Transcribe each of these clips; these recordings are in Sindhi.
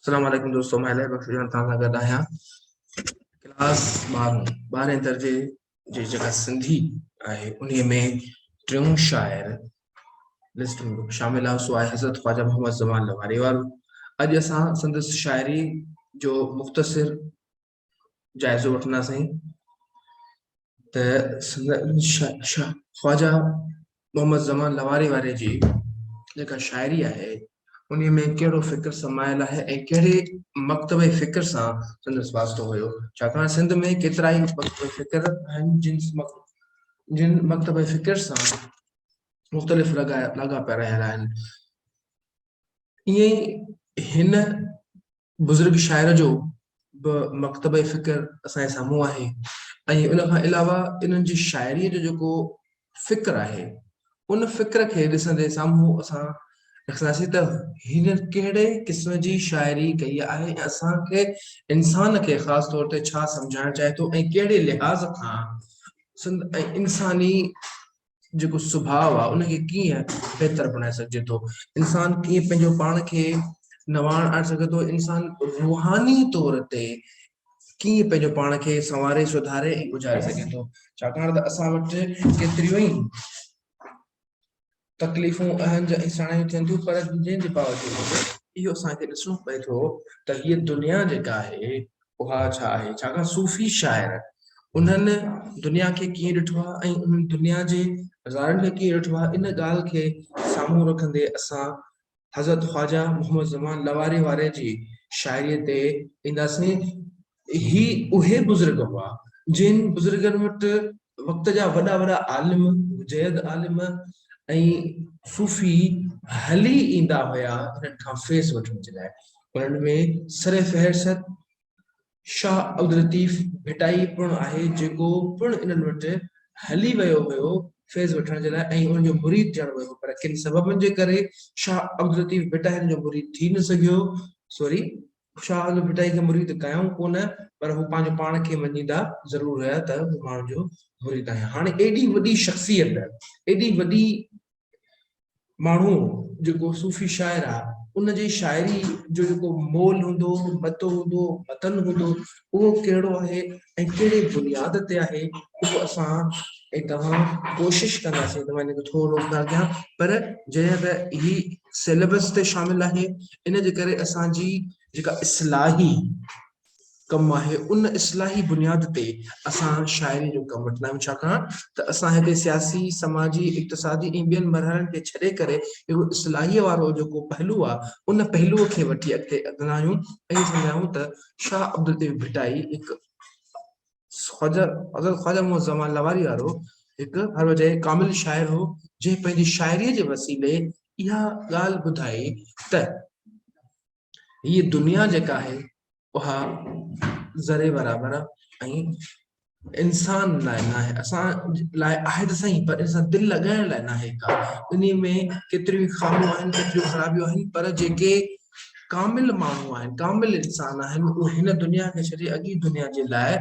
السلام عليڪم دوستو مان الهي بخش جان توهان سان گڏ آهيان ڪلاس ٻارهون ٻارهين درجي جي جيڪا سنڌي آهي انهي ۾ ٽيون شاعر لسٽ ۾ شامل آهي سو آهي حضرت خواجه محمد زمان لواري وارو اڄ اسان سندس شاعري جو مختصر جائزو وٺنداسين ته خواجه محمد زمان لواري واري جي جيڪا شاعري آهي ان ۾ ڪهڙو فڪر سمايل آهي ۽ ڪهڙي مڪتبه فڪر سان سندس واسطو هيو ڇاڪاڻ سنڌ ۾ ڪيترا ئي مڪتبه فڪر آهن جن جن مڪتبه فڪر سان مختلف لاڳاپا رهيل آهن ائين ئي هن بزرگ شاعر جو به مڪتبه فڪر اسان جي سامهون آهي ۽ ان کان علاوه انهن جي شاعريء جو جيڪو فڪر آهي ان فڪر کي ڏسندي سامهون اسان ڏسنداسين ته هن ڪهڙي قسم جي شاعري ڪئي آهي ۽ اسان کي انسان کي خاص طور تي ڇا سمجهائڻ چاهي ٿو ۽ ڪهڙي لحاظ کان سنڌ ۽ انساني جيڪو سڀاء آهي ان کي ڪيئن بهتر بڻائي سگهجي ٿو، انسان ڪيئن پنهنجو پاڻ کي نواڻ آڻي سگهي ٿو، انسان روحاني طور تي ڪيئن پنهنجو پاڻ کي سنواري سڌاري ۽ اجاري سگهي ٿو، ڇاڪاڻ ته اسان وٽ ڪيتريون ئي تڪليفون اهنج ۽ ساڻايون ٿين ٿيون پر جنهن جي باوجود اهو اسان کي ڏسڻو پئي ٿو ته هيء دنيا جيڪا آهي اها ڇا آهي؟ ڇاڪاڻ صوفي شاعر انهن دنيا کي ڪيئن ڏٺو آهي ۽ انهن دنيا جي نظارن کي ڪيئن ڏٺو آهي ان ڳالهه کي سامهون رکندي اسان حضرت خواجه محمد زمان لواري واري جي شاعريء تي اينداسين. هي اهي بزرگ هئا جن بزرگن وٽ وقت جا وڏا وڏا عالم، مجيد عالم ۽ صوفي هلي ايندا هيا انهن کان فيض وٺڻ جي لاء. انهن ۾ سر فهرست شاهه عبداللطيف ڀٽائي پڻ آهي جيڪو پڻ انهن وٽ هلي ويو هيو فيض وٺڻ جي لاء ۽ انهن جو مريد ٿيڻ ويو پر ڪن سببن جي ڪري شاهه عبداللطيف ڀٽائي هن جو مريد ٿي نه سگهيو سوري شاهه عبداللطيف ڀٽائي کي مريد ڪيائون ڪونه پر هو پنهنجو پاڻ کي مڃيندا ضرور هيا ته هو ماڻهن جو مريد آهيان هاڻي ايڏي وڏي شخصيت ايڏي وڏي ماڻهو جيڪو صوفي شاعر آ ان جي شاعري جو جيڪو مول هوندو متو هوندو متن هوندو اهو ڪهڙو آهي ۽ ڪهڙي بنياد تي آهي اهو اسان ۽ توهان ڪوشش ڪنداسين ته مان هن کي ٿورو ڳالهه ڪيان پر جڏهن ته هي سيليبس تي شامل آهي ان جي ڪري اسان جي جيڪا اصلاحي ڪم آهي ان اصلاحي بنياد تي اسان شاعري جو ڪم وٺندا آهيون ڇاڪاڻ ته اسان هتي سياسي، سماجي، اقتصادي ۽ ٻين مرحلن کي ڇڏي ڪري هڪڙو اصلاحي وارو جيڪو پهلو آهي ان پهلوء کي وٺي اڳتي وڌندا آهيون ۽ سمجهندا آهيون ته شاهه عبداللطيف ڀٽائي هڪ خواجه حضرت خواجه محمد زمان لواري وارو هڪ هر وجه ڪامل شاعر هو جنهن پنهنجي شاعري جي وسيلي اها ڳالهه ٻڌائي ته هيء دنيا جيڪا آهي اها ذري برابر آهي ۽ انسان لاء ناهي اسان لاء آهي ته صحيح پر ان سان دل لڳائڻ لاء ناهي ڪا انهي ۾ ڪيتريون ئي خاميون آهن ڪيتريون خرابيون آهن پر جيڪي ڪامل ماڻهو آهن ڪامل انسان آهن اهي هن دنيا کي ڇڏي اڳي دنيا جي لاء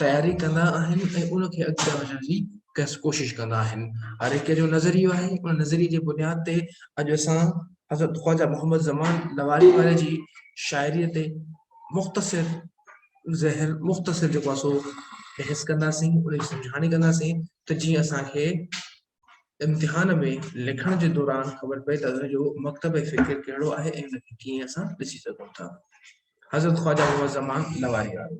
تياري ڪندا آهن ۽ ان کي اڳتي وڌڻ جي ڪوشش ڪندا آهن. هر هڪ جو نظريو آهي، ان نظريي جي بنياد تي اڄ اسان حضرت خواجه محمد زمان لواري واري جي شاعريء تي مختصر ذهن مختصر جيڪو آهي سو بحث ڪنداسين، ان جي سمجهاڻي ڪنداسين ته جيئن اسان کي امتحان ۾ لکڻ جي دوران خبر پئي ته ان جو مڪتب فڪر ڪهڙو آهي ۽ ان کي ڪيئن اسان ڏسي سگهون ٿا. حضرت خواجه محمد زمان لواري وارو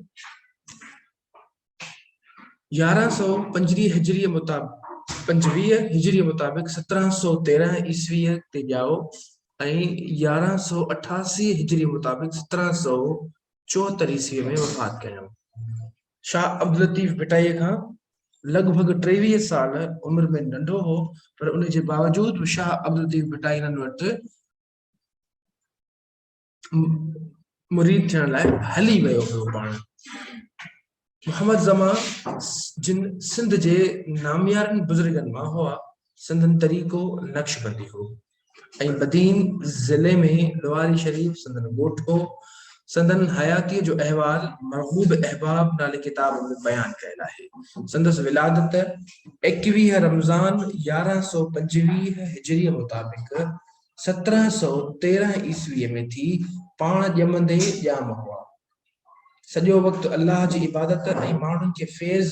1125 هجريء مطابق 25 هجريء مطابق 1713 عيسويء تي ڄائو ۽ 1188 هجريء مطابق 1774 عيسويء ۾ وفات ڪيائون. شاهه عبداللطيف ڀٽائيء کان لڳ ڀڳ 23 سال عمر ۾ ننڍو هو، پر ان جي باوجود به شاهه عبداللطيف ڀٽائي هنن وٽ مريد ٿيڻ لاء هلي ويو هيو. پاڻ محمد زمان جن سنڌ جي ناميارن بزرگن مان هئا. سندن طريقو نقشبندي هو ۽ بدين ضلعي ۾ لواري شريف سندن ڳوٺ هو. سندن حياتيء جو احوال مرغوب احباب نالي ڪتاب ۾ بيان ڪيل آهي. سندس ولادت 21 رمضان 1125 هجريء مطابق 1713 عيسويء ۾ ٿي. پاڻ ڄمندي ئي ڄام هئا. سڄو وقت الله جي عبادت ۽ ماڻهن کي فيض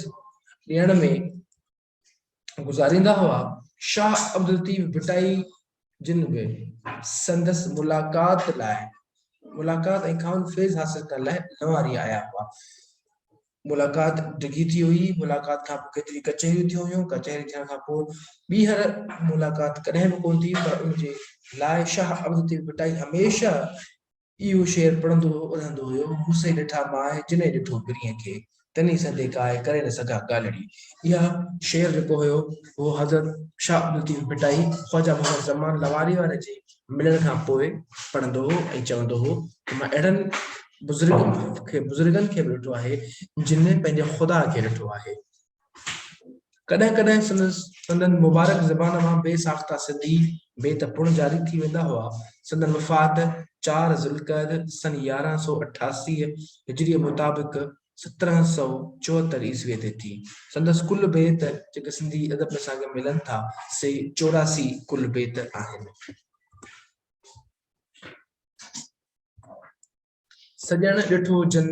ڏيڻ ۾ گذاريندا هئا. شاهه عبداللطيف ڀٽائي جن به سندس ملاقات لاء ملاقات ۽ کانئن فيض حاصل ڪرڻ لاء لنواري آيا هئا. ملاقات ڊگهي ٿي هئي، ملاقات کان پوء ڪيتريون ڪچهريون ٿيون هيون، ڪچهري ٿيڻ کان پوء ٻيهر ملاقات ڪڏهن به ڪونه ٿي پر ان جي لاء شاهه عبداللطيف ڀٽائي هميشه اهو شعر پڙهندو رهندو هيو، مون سي ڏٺا ماء، جنهن ڏٺو پرينء کي، تنهن سندي ڪاء، ڪري نه سگهان ڳالهڙي. اها شعر جيڪو هيو، اهو حضرت شاهه عبداللطيف ڀٽائي، خواجه محمد زمان لواري واري جي ملڻ کان پوء پڙهندو هو ۽ چوندو هو ته مان اهڙن بزرگن کي به ڏٺو آهي، جن پنهنجي خدا کي ڏٺو آهي. ڪڏهن ڪڏهن سندس سندن مبارڪ زبان مان بي ساخته سنڌي بيت پڻ جاري ٿي ويندا هئا. سندن وفات چار ذوالقعد سن 1188 هجريء مطابق 1774 عيسويء تي ٿي. سندس ڪل بيت جيڪي سنڌي ادب ۾ اسان کي ملن ٿا، سي 84 ڪل بيت آهن. سڄڻ ڏٺو جن،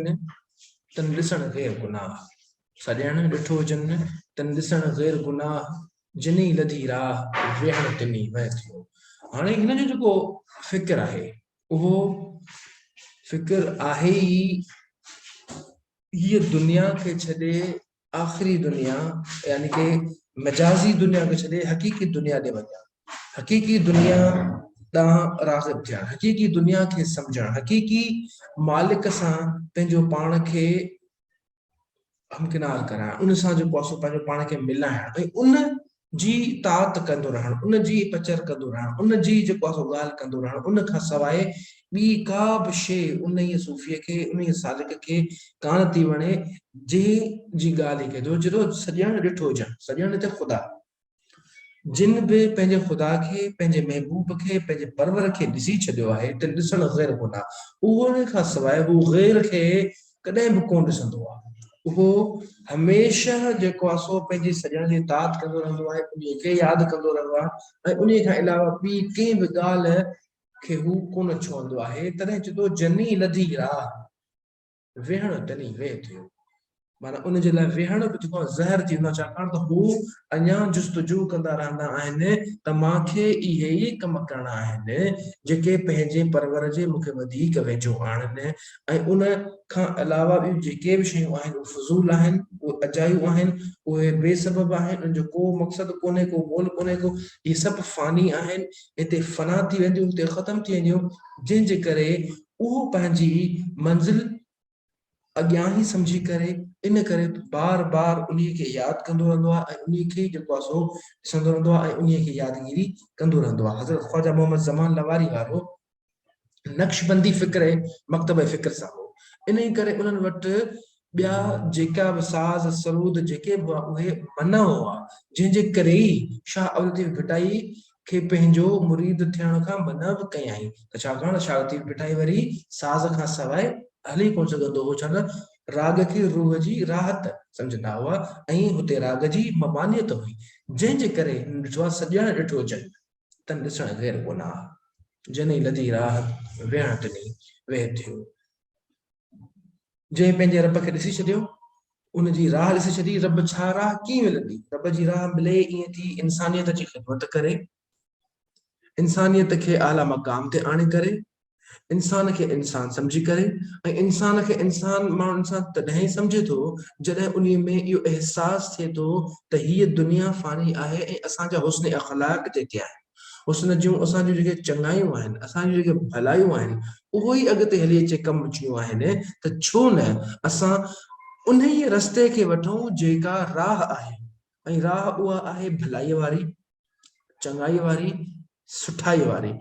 تن ڏسڻ غير گناهه. سڄڻ ڏٺو جن، تن ڏسڻ غير گناهه، جني لڌي راهه، ويهڻ تني وهه ٿيو. هاڻي هن جو جيڪو فڪر آهي، اهو فڪر آهي ئي هيء دنيا کي ڇڏي آخري دنيا يعني ڪه مجازي دنيا کي ڇڏي حقيقي دنيا ڏي وڃڻ، حقيقي دنيا ڏانهن راغب ٿيڻ، حقيقي دنيا کي سمجهڻ، حقيقي مالڪ سان پنهنجو پاڻ کي همڪنار ڪرائڻ، ان سان جيڪو آهي سو پنهنجو پاڻ کي ملائڻ ۽ ان جي طاعت ڪندو رهڻ، ان جي پچر ڪندو رهڻ، ان جي جيڪو آهي سو ڳالهه ڪندو رهڻ، ان کان سواء ٻي ڪا به شيء انهيء صوفيء کي، انهيء سالڪ کي ڪانه ٿي وڻي، جنهن جي ڳالهه هي ڪري ٿو، جيڏو سڄڻ ڏٺو جن، سڄڻ هتي خدا، جن به پنهنجي خدا کي، پنهنجي محبوب کي، پنهنجي پرور کي ڏسي ڇڏيو آهي، تن ڏسڻ غير گناهه، اهو ان کان سواء هو غير کي ڪڏهن به ڪونه ڏسندو آهي. اهو هميشه جيڪو آهي سو پنهنجي سڄڻ جي اطاعت ڪندو رهندو آهي، انهيء کي ياد ڪندو رهندو آهي ۽ انهيء کان علاوه ٻي ڪنهن به ڳالهه کي هو ڪونه ڇهندو آهي. تڏهن چئي ٿو، جني لڌي راهه، ويهڻ تني ويهه ٿيو. معنيٰ ان جي لاء ويهڻ به جيڪو آهي زهر ٿي ويندو آهي، ڇاڪاڻ ته هو اڃا جستجو ڪندا رهندا آهن ته مان کي اهي ئي ڪم ڪرڻا آهن، جيڪي پنهنجي پرور جي مون کي وڌيڪ ويجهو آڻن ۽ ان کان علاوه ٻيون جيڪي به شيون آهن اهي فضول آهن، اهي اجايون آهن، اهي بي سبب آهن، انهن جو ڪو مقصد ڪونهي، ڪو مول ڪونهي ڪو، اهي سڀ فاني آهن، هتي فنا ٿي وينديون، هتي ختم ٿي وينديون، جنهن جي ڪري اهو پنهنجي منزل اڳيان ئي سمجهي ڪري ان ڪري بار بار انهي کي ياد ڪندو رهندو آهي ۽ انهي کي ئي جيڪو آهي سو ڏسندو رهندو آهي ۽ انهي کي يادگيري ڪندو رهندو آهي. حضرت خواجه محمد زمان لواري وارو نقشبندي فڪر ۽ مڪتبه فڪر سان هو انهي ڪري انهن وٽ ٻيا جيڪا به ساز سرود جيڪي به هئا اهي منع هئا جنهن جي ڪري ئي شاهه عبداللطيف ڀٽائي کي پنهنجو مريد ٿيڻ کان منع به ڪيائين ته ڇاڪاڻ ته شاهه لطيف ڀٽائي وري ساز کان سواء هلي ڪونه سگهندو هو ڇاڪاڻ ته راڳ کي روح جي راحت سمجهندا هئا ۽ هتي راڳ جي ممانعت هئي جنهن جي ڪري هن ڏٺو آهي سڄڻ ڏٺو جن تن ڏسڻ غير گناهه جنهن لڌي راحت ويهڻ تنهين ويهه ٿيو. جنهن پنهنجي رب کي ڏسي ڇڏيو، ان جي راهه ڏسي ڇڏي، رب ڇا راهه ڪيئن ملندي؟ رب جي راهه ملي ائين ٿي انسانيت جي خدمت ڪري، انسانيت کي اعليٰ مقام تي آڻي ڪري، انسان کي انسان سمجهي ڪري ۽ انسان کي انسان ماڻهو انسان تڏهن ئي سمجهي ٿو جڏهن انهي ۾ اهو احساس ٿئي ٿو ته هيء دنيا فاني آهي ۽ اسان جا حسن اخلاق جيڪي آهن حسن جون اسان جون جيڪي چڱايون آهن، اسان جون جيڪي ڀلايون آهن، اهو ئي اڳتي هلي اچي ڪم اچڻيون آهن ته ڇو نه اسان انهيء رستي کي وٺون جيڪا راهه آهي ۽ راهه اها آهي ڀلائيء واري، چڱائيء واري، سٺائيء واري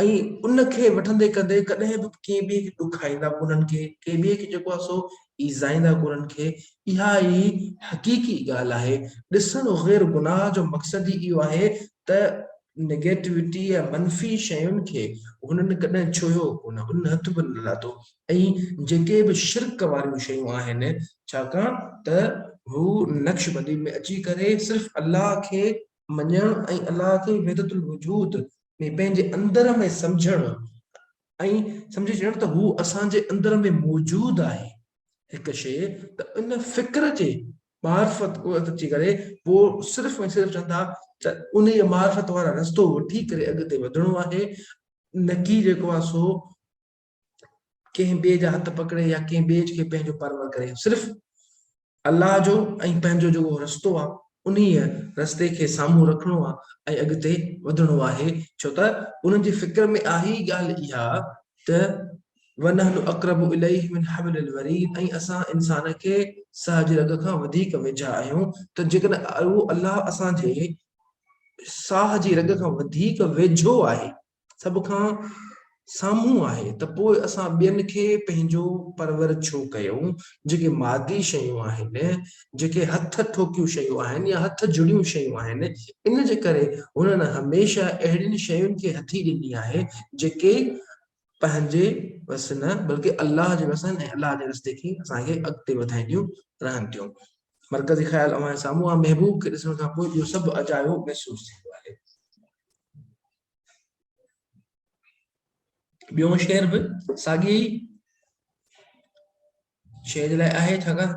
۽ ان کي وٺندي ڪندي ڪڏهن به ڪنهن ٻئي کي ڏکائيندا ڪونهن کي، ڪنهن ٻئي کي جيڪو آهي سو ايذائيندا ڪونهن کي، اها ئي حقيقي ڳالهه آهي. ڏسڻ غير گناهه جو مقصد ئي اهو آهي ته نيگيٽوٽي يا منفي شين کي هنن ڪڏهن ڇهيو ڪونه، انهن هٿ به نه لاتو ۽ جيڪي به شرڪ واريون شيون آهن، ڇاڪاڻ ته هو نقشبندي ۾ اچي ڪري صرف الله کي مڃڻ ۽ الله کي وحدت الوجود ۾ پنهنجي اندر ۾ سمجهڻ. ۽ سمجهي ڇڏڻ ته هو اسان جي اندر ۾ موجود آهي هڪ شيء ته ان فڪر جي معرفت اچي ڪري پوء صرف ۽ صرف چون ٿا ته انهيء معرفت وارا رستو وٺي ڪري اڳتي وڌڻو آهي نه ڪي جيڪو آهي سو ڪنهن ٻئي جا هٿ پڪڙي يا ڪنهن ٻئي کي پنهنجو پرور ڪري صرف الله جو ۽ پنهنجو جيڪو رستو آهي انهيء رستي کي سامهون رکڻو آهي ۽ اڳتي وڌڻو آهي ڇو ته انهن جي فڪر ۾ آهي ئي ڳالهه اها ته ونحن اقرب اليه من حبل الوريد ۽ اسان انسان کي ساهه جي رڳ کان وڌيڪ ويجها آهيون ته جيڪڏهن اهو الله اسان جي ساهه جي رڳ کان وڌيڪ ويجهو آهي سڀ کان سامهون آهي ته پوء اسان ٻين کي پنهنجو پرور ڇو ڪيون؟ جيڪي مادي شيون آهن، جيڪي هٿ ٺوڪيون شيون آهن يا هٿ جڙيون شيون آهن، ان جي ڪري هنن هميشه اهڙين شين کي هٿي ڏني آهي، جيڪي پنهنجي وس نه بلڪه الله جي وس آهن ۽ الله جي رستي کي اسان کي اڳتي وڌائينديون رهن ٿيون. مرڪزي خيال اوهان جي سامهون آهي، محبوب کي ڏسڻ کان پوء ٻيو سڀ اجايو محسوس ٿيندو آهي. ٻيون شعر به ساڳي ئي شيء جي لاء آهي ڇاڪاڻ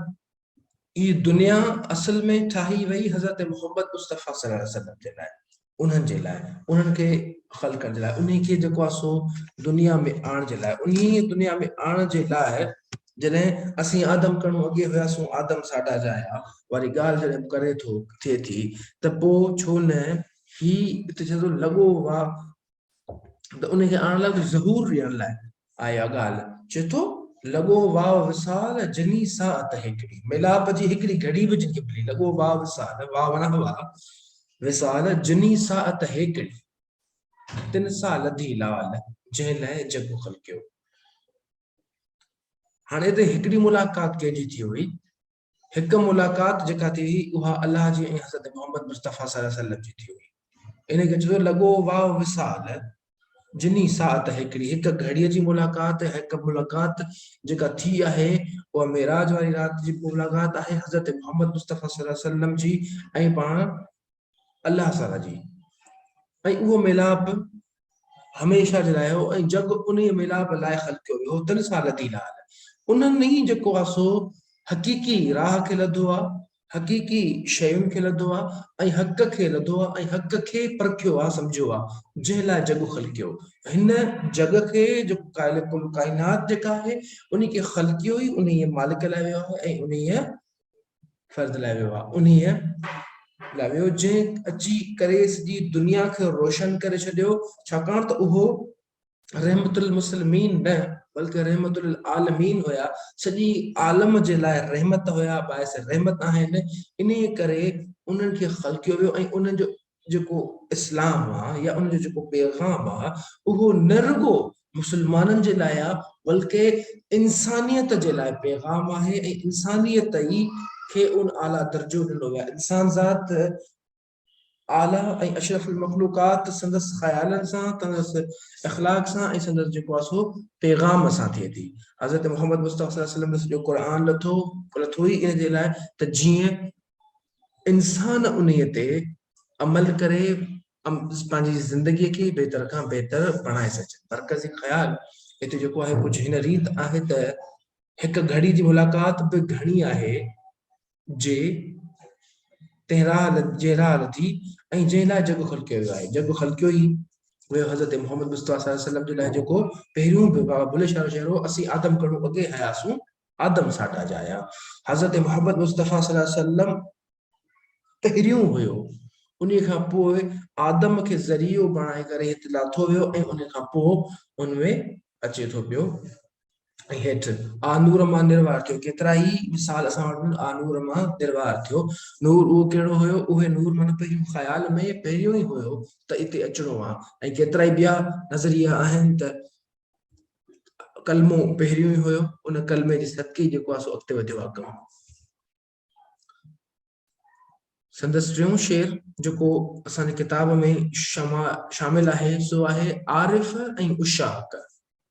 هي دنيا اصل ۾ ٺاهي وئي حضرت محمد مصطفيٰ صلي الله عليه وسلم جي لاء انهن جي لاء انهن کي خلق ڪرڻ جي لاء انهي کي جيڪو آهي سو دنيا ۾ آڻڻ جي لاء انهي دنيا ۾ آڻڻ جي لاء جڏهن اسين آدم ڪڻو اڳي هياسون آدم ساڍا جايا واري ڳالهه جڏهن ڪري ٿو ٿئي ٿي ته پوء ڇو نه هي اتي چئي ٿو لڳو وا ته ان کي آڻڻ لاء ظهور ڏيڻ لاء آيا ڳالهه چئي ٿو لڳو واء وصال جني ساعت هڪڙي ميلاپ جي هڪڙي گهڙي به جن کي ملي لڳو واء وصال واء معنيٰ هوا وصال جني ساعت هڪڙي تن سا لڌي لال جنهن لاء جڳ خلقيو. هاڻي هتي هڪڙي ملاقات ڪنهن جي ٿي هئي؟ هڪ ملاقات جيڪا ٿي هئي اها الله جي ۽ حضرت محمد مصطفيٰ صلي الله عليه وسلم جي ٿي هئي. ان کي چيو لڳو واء وصال جني ساعت هڪڙي هڪ گهڙيء جي ملاقات هڪ ملاقات جيڪا ٿي آهي اها معراج واري رات جي ملاقات آهي حضرت محمد مصطفيٰ صلي الله عليه وسلم جي ۽ پاڻ الله تعاليٰ جي ۽ اهو ميلاپ هميشه جي لاء هو ۽ جڳ انهيء ميلاپ لاء خلقيو ويو هو تن سان لڌي لال انهن ئي جيڪو آهي سو حقيقي راهه کي لڌو آهي حقيقي شين کي لڌو آهي ۽ حق کي لڌو آهي ۽ حق کي پرکيو آهي سمجهيو آهي جنهن لاء جڳ خلقيو هن جڳ کي جيڪو ڪل ڪائنات جيڪا آهي ان کي خلقيو ئي انهيء مالڪ لاء ويو آهي ۽ انهيء فرد لاء ويو آهي انهيء لاء ويو جنهن اچي ڪري سڄي دنيا کي روشن ڪري ڇڏيو ڇاڪاڻ ته اهو رحمت المسلمين نه بلڪه رحمت للعالمين هيا سڄي عالم جي لاء رحمت هيا باعث رحمت آهن انهيء ڪري انهن کي خلقيو ويو ۽ انهن جو جيڪو اسلام آ يا ان جو جيڪو پيغام آ اهو نه رڳو مسلمانن جي لاء آ بلڪه انسانيت جي لاء پيغام آهي ۽ انسانيت ئي کي ان اعليٰ درجو ڏنو ويو آهي انسان ذات اعليٰ ۽ اشرف المخلوقات سندس خيالن سان سندس اخلاق سان ۽ سندس جيڪو آ سو پيغام سان ٿئي ٿي حضرت محمد مصطفيٰ صلي الله عليه وسلم سڄو قرآن لٿو لٿو ئي ان جي لاء ته جيئن انسان انهيء تي عمل ڪري پنهنجي زندگيء کي بهتر کان بهتر بڻائي سگهجن. مرڪزي خيال هتي جيڪو آهي ڪجهه هن ريت آهي ته هڪ گهڙي جي ملاقات به گهڻي آهي جي تنهن راهه جنهن راهه لڌي ۽ جنهن لاء جڳ خلقيو ويو آهي. جڳ خلقيو ئي ويو حضرت محمد مصطفيٰ صلي الله عليه وسلم جي لاء جيڪو پهريون به بابا بلي شاهه جو شعر هو اسين آدم ڪڻو اڳي هياسون آدم ساڍا جايا. حضرت محمد مصطفيٰ صلي الله عليه وسلم پهريون هيو، انهي کان پوء آدم کي ذريعو بڻائي ڪري هت لاٿو ويو ۽ انهي کان پوء ان ۾ اچي ٿو پيو ۽ هيٺ آ نور مان نروار ٿيو. ڪيترا ئي مثال اسان وٽ آهن آ نور مان نروار ٿيو. نور اهو ڪهڙو هيو؟ اهي نور معنيٰ پهريون خيال ۾ پهريون ئي هيو ته اتي اچڻو آ ۽ ڪيترائي ٻيا نظريا آهن ته ڪلمو پهريون ئي هيو ان ڪلمي جي صدقي جيڪو آهي سو اڳتي وڌيو آهي ڪم. سندس ٽيون شعر جيڪو اسان جي ڪتاب ۾ شامل آهي سو آهي عارف ۽ عشاق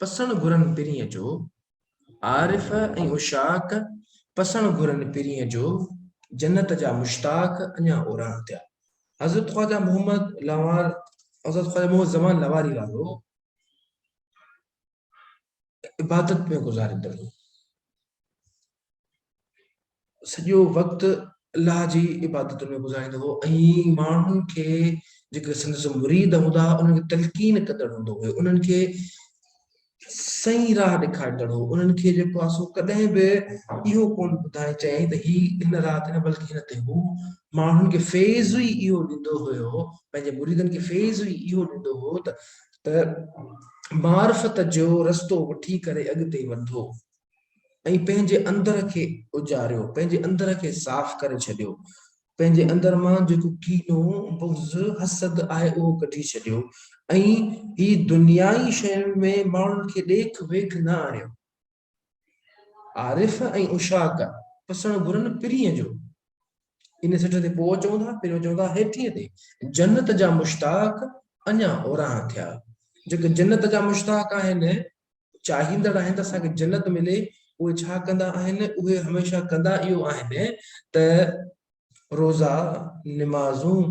پسڻ گهرن پرينء جو عارف ۽ عشاق پسڻ گهرن پرينء جو جنت جا مشتاق اڃا اورانهه ٿيا. حضرت خواجه محمد لوار حضرت خواجه محمد زمان لواري وارو. عبادت ۾ گذاريندڙ هو. سڄو وقت الله جي عبادتن ۾ گذاريندو هو ۽ ماڻهن کي جيڪي سندس مريد هوندا هئا انهن کي تلقين ڪندڙ هوندو هو انهن کي صحيح راهه ڏيکاريندڙ هو انهن کي جيڪو آهي سو ڪڏهن به اهو ڪونه ٻڌائي چيائين ته هي هن راهه تي نه بلڪه هن تي هو ماڻهن کي فيض ئي اهو ڏيندو هيو پنهنجي مريدن کي فيض ئي اهو ڏيندو هو ته ته معرفت جو رستو وٺي ڪري اڳتي وڌو ۽ پنهنجي اندر کي اجاريو، پنهنجي اندر کي صاف ڪري ڇڏيو، پنهنجي اندر مان جيڪو ڪينو، بغض، حسد آهي اهو ڪڍي ڇڏيو ۽ هي دنيائي شين ۾ ماڻهن کي ڏيک ويک نه آڻيو. عارف ۽ عشاق پسڻ گهرن پرينء جو. ان سٽ تي پوء چون ٿا، پهريون چون ٿا هيٺينء تي، جنت جا مشتاق اڃا اورانهن ٿيا. جيڪي جنت جا مشتاق آهن، چاهيندڙ آهن ته اسان کي جنت ملي، اهي ڇا ڪندا آهن؟ اهي هميشه ڪندا اهو آهن ته روزا، نمازون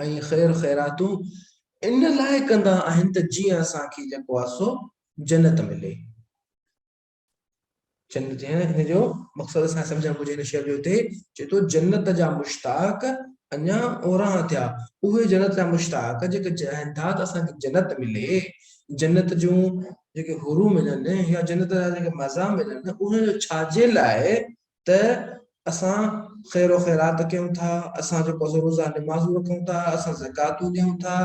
۽ خير خيراتون ان لاء ڪندا آهن ته جيئن اسان کي جيڪو آهي سو جنت ملي. جنت هن جو مقصد اسان سمجهڻ گهرجي هن شعر جو هتي چئي ٿو جنت جا مشتاق اڃا اورانهن ٿيا اهي جنت جا مشتاق جيڪي چاهين ٿا ته اسان کي جنت ملي جنت جون جيڪي حورون ملن يا جنت جا جيڪي مزا ملن انهن جو ڇا جي لاء ته اسان خير و خيرات ڪيون ٿا اسان جيڪو اسان روزا نمازون رکون ٿا اسان زڪواتون ڏيون ٿا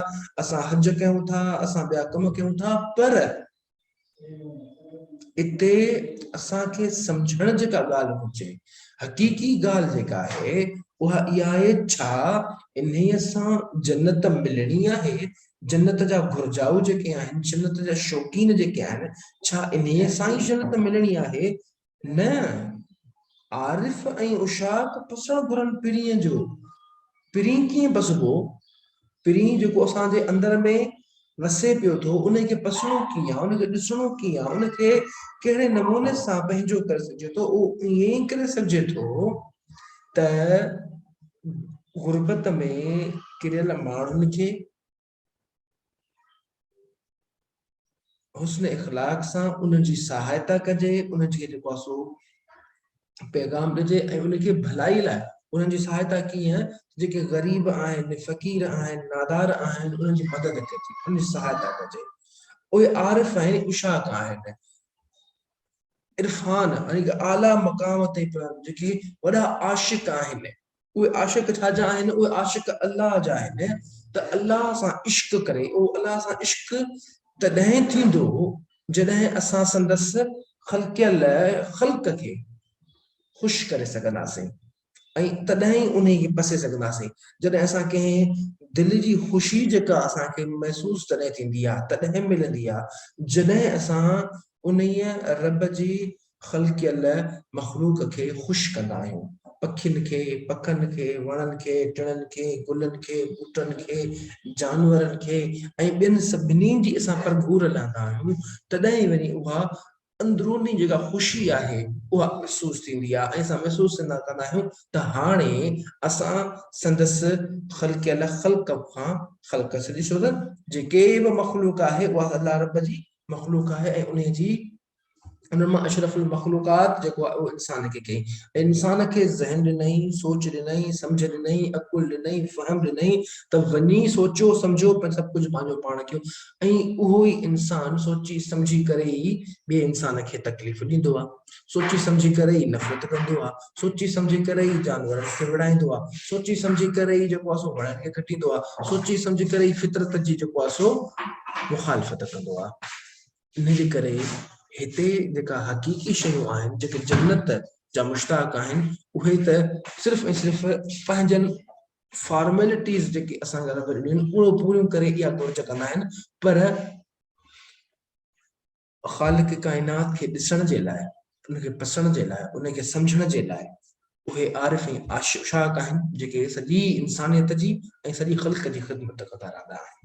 اسان حج ڪيون ٿا اسان ٻيا ڪم ڪيون ٿا پر اتي اسان کي سمجهڻ جيڪا ڳالهه گهرجي، حقيقي ڳالهه جيڪا آهي اها اها آهي ڇا انهيء سان جنت ملڻي آهي؟ جنت جا گهرجائو جيڪي آهن، جنت جا شوقين جيڪي آهن، ڇا انهيء سان ئي جنت ملڻي آهي؟ نه، عارف ۽ عشاق پسڻ گهرن پرينء جو. پرين ڪيئن پسبو؟ پرين جيڪو اسان جي اندر ۾ وسي پيو ٿو، ان کي پسڻو ڪيئن آهي، ان کي ڏسڻو ڪيئن آهي، ان کي ڪهڙي نموني سان پنهنجو ڪري سگهجي ٿو، اهو ائين ئي ڪري سگهجي ٿو ته غربت ۾ ڪريل ماڻهن کي حسن اخلاق سان انهن جي سهائتا ڪجي، انهن کي جيڪو آهي سو پيغام ڏجي ۽ ان کي ڀلائي لاء انهن جي سهائتا ڪيئن جيڪي غريب آهن، فقير آهن، نادار آهن، انهن جي مدد ڪجي، انهن جي سهائتا ڪجي. اهي عارف آهن، عشاق آهن. عرفان يعني ڪه اعليٰ مقام تي جيڪي وڏا عاشق آهن. اهي عاشق ڇا جا آهن؟ اهي عاشق الله جا آهن ته الله سان عشق ڪري، اهو الله سان عشق تڏهن ٿيندو جڏهن اسان سندس خلقيل خلق کي خوش ڪري سگهنداسين ۽ تڏهن ئي انهي کي پسي سگهنداسين. جڏهن اسان ڪنهن دل جي خوشي جيڪا اسان کي محسوس تڏهن ٿيندي آهي، تڏهن ملندي آهي جڏهن اسان انهيء رب جي خلقيل مخلوق کي خوش ڪندا آهيون. پکين کي، پکن کي، وڻن کي، ٽڻن کي، گلن کي، ٻوٽن کي، جانورن کي ۽ ٻين سڀني جي اسان پرگهور لهندا آهيون، تڏهن ئي وڃي اها اندروني جيڪا خوشي آهي، اها محسوس ٿيندي آهي ۽ اسان محسوس ڪندا آهيون ته هاڻي اسان سندس خلقيل خلق کان خلق سڄي ڇو ته جيڪي به مخلوق آهي اها الله رب جي مخلوق آهي ۽ انهي جي انهن مان اشرف المخلوقات جيڪو آهي اهو انسان کي ڪئي انسان کي ذهن ڏنائين سوچ ڏنائين سمجھ ڏنائين عقل ڏنائين فهم ڏنائين ته وڃي سوچيو سمجھو پر سڀ ڪجهه پنهنجو پاڻ ڪيو ۽ اهو ئي انسان سوچي سمجھي ڪري ئي ٻئي انسان کي تڪليف ڏيندو آهي سوچي سمجھي ڪري ئي نفرت ڪندو آهي سوچي سمجھي ڪري ئي جانورن کي وڙهائيندو آهي سوچي سمجھي ڪري ئي جيڪو آهي سو وڻن کي ڪٽيندو آهي سوچي سمجھي ڪري ئي فطرت جي جيڪو آهي سو مخالفت ڪندو آهي ان جي ڪري هتي جيڪا حقيقي شيون آهن، جيڪي جنت جا مشتاق آهن، اهي ته صرف ۽ صرف پنهنجن فارملٽيز جيڪي اسان کي رب ڏنيون آهن، اهو پوريون ڪري اها گهرج ڪندا آهن، پر خالق ڪائنات کي ڏسڻ جي لاء، ان کي پسڻ جي لاء، ان کي سمجهڻ جي لاء اهي عارف ۽ عشاق آهن، جيڪي سڄي انسانيت جي ۽ سڄي خلق جي خدمت ڪندا رهندا آهن.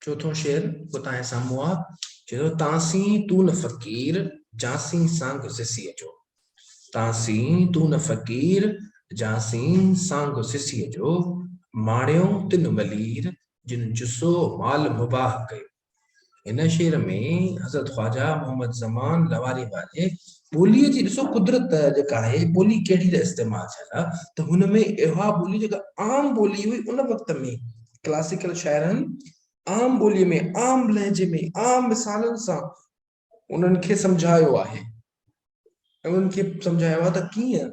چوٿون شعر به تان جي سامهون آ، چئي ٿو، تان سين تون نه فقير، جان سين سانگ سسيء جو. تانسين تون نه فقير، جانسين سانگ سسيء جو، ماڻيو تن ملير، جن جسو مال مباح ڪيو. هن شعر ۾ حضرت خواجه محمد زمان لواري واري ٻوليء جي ڏسو قدرت جيڪا آهي ٻولي ڪهڙي ته استعمال ٿيل آهي ته هن ۾ اها ٻولي جيڪا عام ٻولي هئي ان وقت ۾ ڪلاسيڪل شاعرن عام ٻوليء ۾ عام لهجي ۾ عام مثالن سان انهن کي سمجهايو آهي ۽ انهن کي سمجهايو آهي ته ڪيئن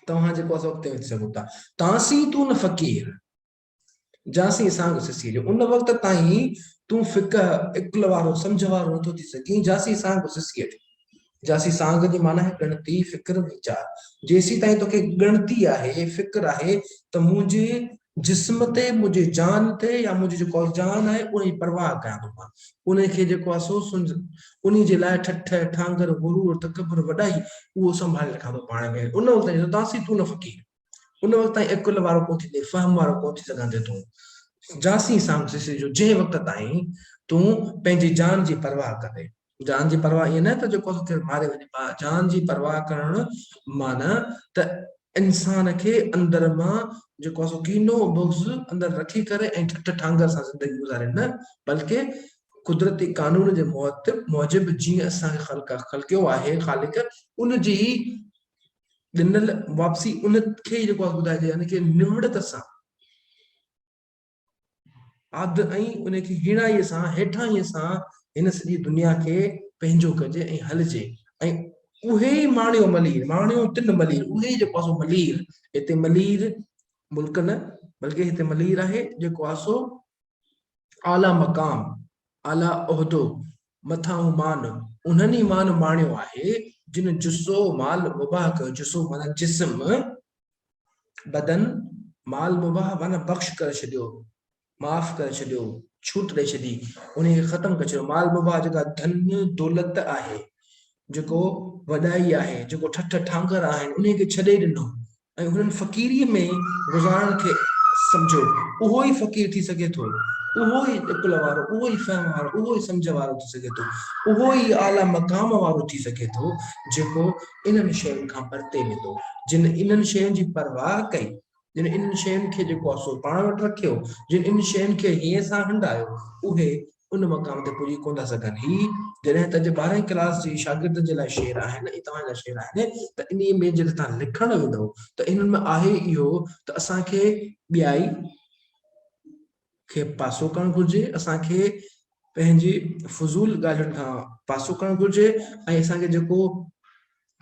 توهان جيڪو آهي اڳتي وڌي سگهو ٿا. تانسين تون نه فقير، جانسين سانگ سسيء جو. ان وقت تائين تون فقه، عقل وارو، سمجهه وارو نٿو ٿي سگهين، جانسين سانگ سسيء جو. جاسين سانگ جي معنيٰ آهي ڳڻتي، فڪر، ويچار. جيسين تائين توکي ڳڻتي آهي، فڪر آهي ته منهنجي جسم تي، منهنجي جان تي يا منهنجي جيڪو جان آهي ان جي پرواهه ڪيان ٿو مان. ان کي جيڪو آهي سو انهي جي لاء ٺٺ، ٺانگر، غرور، تڪبر، وڏائي اهو سنڀالي رکان ٿو پاڻ ۾. ان وقت تائين تاسين تون نه فقير. ان وقت تائين عقل وارو ڪونه ٿيندين، فهم وارو ڪونه ٿي سگهندين تون. جاسين سانگ سسي جو جنهن وقت تائين تون پنهنجي جان جي پرواهه ڪندين. جان جي پرواهه ائين نه ته جيڪو توکي ماري وڃي، جان جي پرواهه ڪرڻ معنيٰ ته انسان کي اندر مان جيڪو آهي سو ڪينو بغض اندر رکي ڪري ۽ ٺٺ ٺانگر سان زندگي گذاري نه بلڪه قدرتي قانون جي موجب جيئن اسان کي خلق خلقيو آهي خالق ان جي ئي ڏنل واپسي ان کي ئي جيڪو آهي ٻڌائجي يعني ڪي نوڙت سان آڌ ۽ ان کي هيڻائيء سان هيٺاهينء سان هن سڄي دنيا کي پنهنجو ڪجي ۽ هلجي ۽ اهي ئي ماڻيو ملير، ماڻيو تن ملير، اهي ئي جيڪو آهي سو ملير، هتي ملير ملڪ نه بلڪه هتي ملير آهي جيڪو آهي سو اعليٰ مقام، اعليٰ عهدو، مٿانهون مان، انهن ئي مان ماڻيو آهي جن جسو مال مباح ڪيو، جسو معنيٰ جسم، بدن، مال مباح معنيٰ بخش ڪري ڇڏيو، معاف ڪري ڇڏيو، ڇوٽ ڏئي ڇڏي، انهي کي ختم ڪري ڇڏيو. مال مباح جيڪا ڌن دولت آهي، جيڪو وڏائي آهي، جيڪو ٺٺ ٺانگر آهن، انهي کي ڇڏي ڏنو ۽ هنن فقيريء ۾ گذارڻ کي سمجهيو. اهو ئي فقير ٿي سگهي ٿو، اهو ئي عقل وارو، اهو ئي فهم وارو، اهو ئي سمجهه وارو ٿي سگهي ٿو، اهو ئي اعليٰ مقام وارو ٿي سگهي ٿو، جيڪو انهن شين کان پرتي ويندو، جن انهن شين جي پرواهه ڪئي، جن انهن شين کي جيڪو آهي سو پاڻ وٽ رکيو، جن انهن شين کي هينئين سان هنڊايو، اهي ان مقام تي پڄي ڪونه ٿا سگهن. هي جڏهن ته اڄ ٻارهين ڪلاس جي شاگردن جي لاء شعر آهن ۽ توهان جا شعر آهن ته انهي ۾ جڏهن توهان لکڻ ويندؤ ته انهن ۾ آهي اهو ته اسان کي ٻيائي کي پاسو ڪرڻ گهرجي، اسان کي پنهنجي فضول ڳالهين کان پاسو ڪرڻ گهرجي ۽ اسان کي جيڪو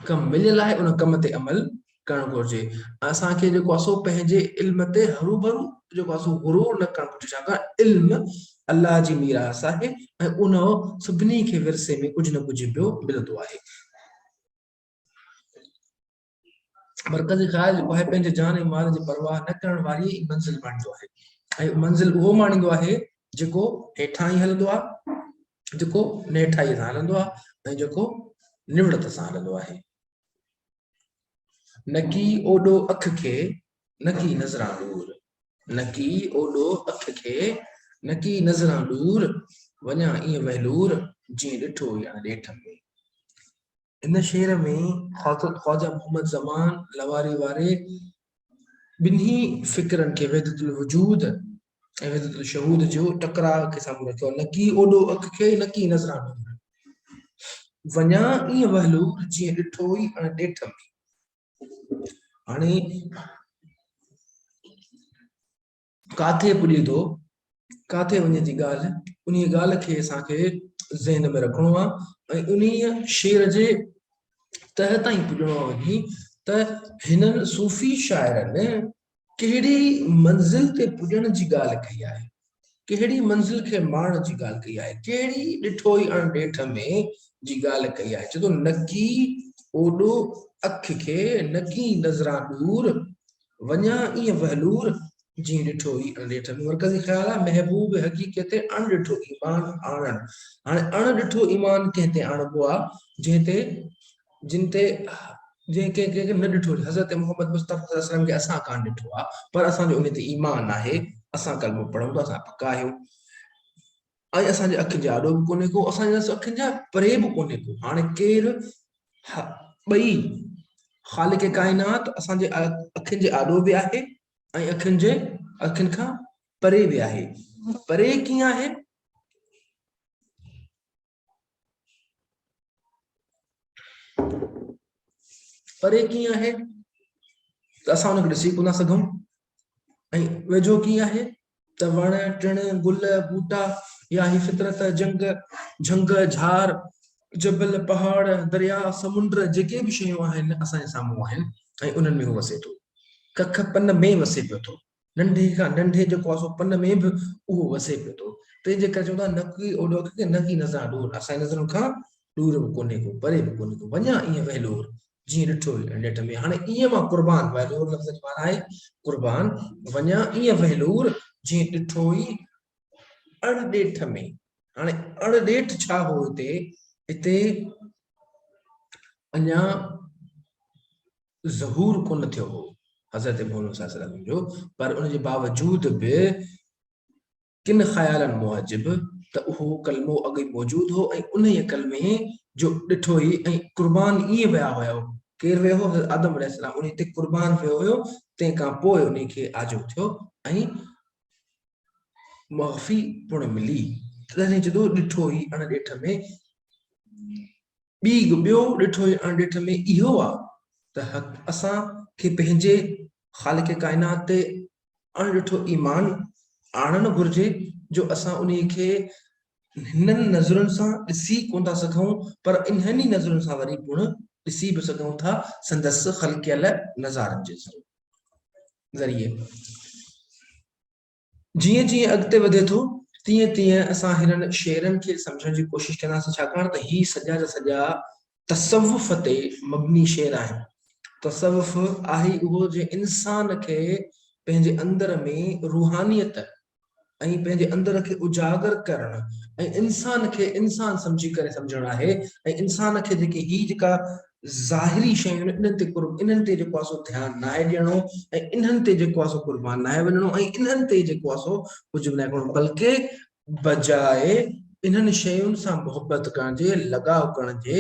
ڪم مليل آهي ان ڪم تي عمل ڪرڻ گهرجي ۽ اسان کي جيڪو آهي سو پنهنجي علم تي هروڀرو جيڪو آهي سو غرور نه ڪرڻ گهرجي ڇاڪاڻ علم الله جي ميراث آهي ۽ ان سڀني کي ورثي ۾ ڪجهه نه ڪجهه پيو ملندو آهي. مرڪزي خيال جيڪو آهي پنهنجي جان ۽ مال جي پرواهه نه ڪرڻ واري ئي منزل ماڻيندو آهي ۽ منزل اهو ماڻيندو آهي جيڪو هيٺان ئي هلندو آهي جيڪو نيٺائي سان هلندو آهي ۽ جيڪو نوڙت سان هلندو آهي. نڪي اوڏو اک کي نڪي نظران ڏور نڪي اوڏو اک کي نڪي نظران ڏور وڃان ائين وهلور جيئن ڏٺو ئي اڻ ڏيٺ ۾. هن شعر ۾ حضرت خواجه محمد زمان لواري واري ٻنهي فڪرن کي وحدت الوجود ۽ وحدت الشهود جو ٽڪراء کي سامهون رکيو آهي. نڪي اوڏو اک کي نڪي نظران ڏور وڃان ائين وهلور جيئن ڏٺو ئي اڻ ڏيٺ ۾. هاڻي ڪاٿي پڄي ٿو، ڪاٿي وڃي ٿي ڳالهه، انهيء ڳالهه کي اسان کي ذهن ۾ رکڻو آهي ۽ انهيء شعر جي تهه تائين پڄڻو آهي وڃي ته هنن صوفي شاعرن ڪهڙي منزل تي پڄڻ جي ڳالهه ڪئي آهي، ڪهڙي منزل کي ماڻڻ جي ڳالهه ڪئي آهي، ڪهڙي ڏٺو ئي اڻ ڏيٺ ۾ جي ڳالهه ڪئي آهي. چئي ٿو نڪي اوڏو اک کي، نڪي نظران ڏور، وڃان ائين وهلور، جيئن ڏٺو ئي اڻ ڏٺ ۾. مرڪزي خيال آهي محبوب حقيقي تي اڻ ڏٺو ايمان آڻڻ. هاڻي اڻ ڏٺو ايمان ڪنهن تي آڻبو آهي؟ جنهن تي جن تي جنهن ڪنهن ڪنهن کي نه ڏٺو هجي. حضرت محمد مصطفيٰ صلي الله عليه وسلم کي اسان ڪانه ڏٺو آهي پر اسان جو ان تي ايمان آهي. اسان ڪلمو پڙهون ٿا، اسان پڪا آهيون. ۽ اسان جي اکين جي آڏو به ڪونهي ڪو، اسان جي اکين جا پري به ڪونهي ڪو. هاڻي ڪير ٻئي خالق ڪائنات اسان جي اکين جي آڏو به آهي ۽ اکين جي اکين کان پري به آهي. پري ڪيئن آهي؟ پري ڪيئن آهي ته اسان ان کي ڏسي ڪونه سگهون ۽ ويجهو ڪيئن آهي ته وڻ ٽڻ گل ٻوٽا يا هي فطرت جنگ جهنگ جهار جبل پهاڙ دريا سمنڊ جيڪي به شيون آهن اسان جي سامهون آهن ۽ انهن ۾ هو وسي ٿو ڪک پن ۾ وسي پيو ٿو ننڍي کان ننڍي جيڪو آهي سو پن ۾ به اهو وسي پيو ٿو. تنهن جي ڪري چون ٿا نه ڪي اوڏو اک کي نه ڪي نظران ڏور. اسان جي نظرن کان ڏور به ڪونهي ڪو، پري به ڪونهي ڪو. وڃان ائين وهلور، جيئن ڏٺو نيٺ ۾. هاڻي ائين مان قربان، وهلور لفظ جي معنيٰ آهي قربان. وڃان ائين وهلور، جيئن ڏٺو ئي اڻ ڏيٺ ۾. هاڻي اڻ ڏيٺ ڇا هو هتي؟ هتي اڃا ظهور ڪونه ٿيو هو حضرت محمد صلي الله عليه وسلم جو، پر ان جي باوجود به ڪن خيالن موجب ته اهو ڪلمو اڳ ئي موجود هو ۽ انهيء ڪلمي جو ڏٺو ئي ۽ قربان ائين ويا هيا. ڪير ويو هو؟ حضرت آدم عليه السلام انهي تي قربان ويو هيو، تنهن کان پوء انهي کي آجو ٿيو ۽ معافي پڻ ملي. تڏهن چئي ٿو ڏٺو ئي اڻ ڏيٺ ۾. ٻي ٻيو ڏٺو يا اڻ ڏٺ ۾ اهو آ ته اسان کي پنهنجي خالق ڪائنات تي اڻ ڏٺو ايمان آڻڻ گهرجي جو اسان انهي کي هنن نظرن سان ڏسي ڪونه ٿا سگهون پر انهن ئي نظرن سان وري پڻ ڏسي به سگهون ٿا سندس خلقيل نظارن جي ذريعي. جيئن جيئن اڳتي وڌي ٿو تيئن تيئن اسان هنن شعرن کي سمجهڻ جي ڪوشش ڪنداسين ڇاڪاڻ ته هي سڄا جا سڄا تصوف تي مبني شعر آهن. تصوف آهي اهو جنهن انسان کي پنهنجي اندر ۾ روحانيت ۽ پنهنجي اندر کي اجاگر ڪرڻ ۽ انسان کي انسان سمجهي ڪري سمجهڻ آهي ۽ انسان کي جيڪي هي جيڪا ظاهري شيون آهن انهن تي قرب انهن تي جيڪو آهي سو ڌيان ناهي ڏيڻو ۽ انهن تي جيڪو آهي سو قربان ناهي وڃڻو ۽ انهن تي جيڪو آهي سو ڪجهه به ناهي ڪرڻو بلڪه بجاء انهن شين سان محبت ڪرڻ جي لڳاء ڪرڻ جي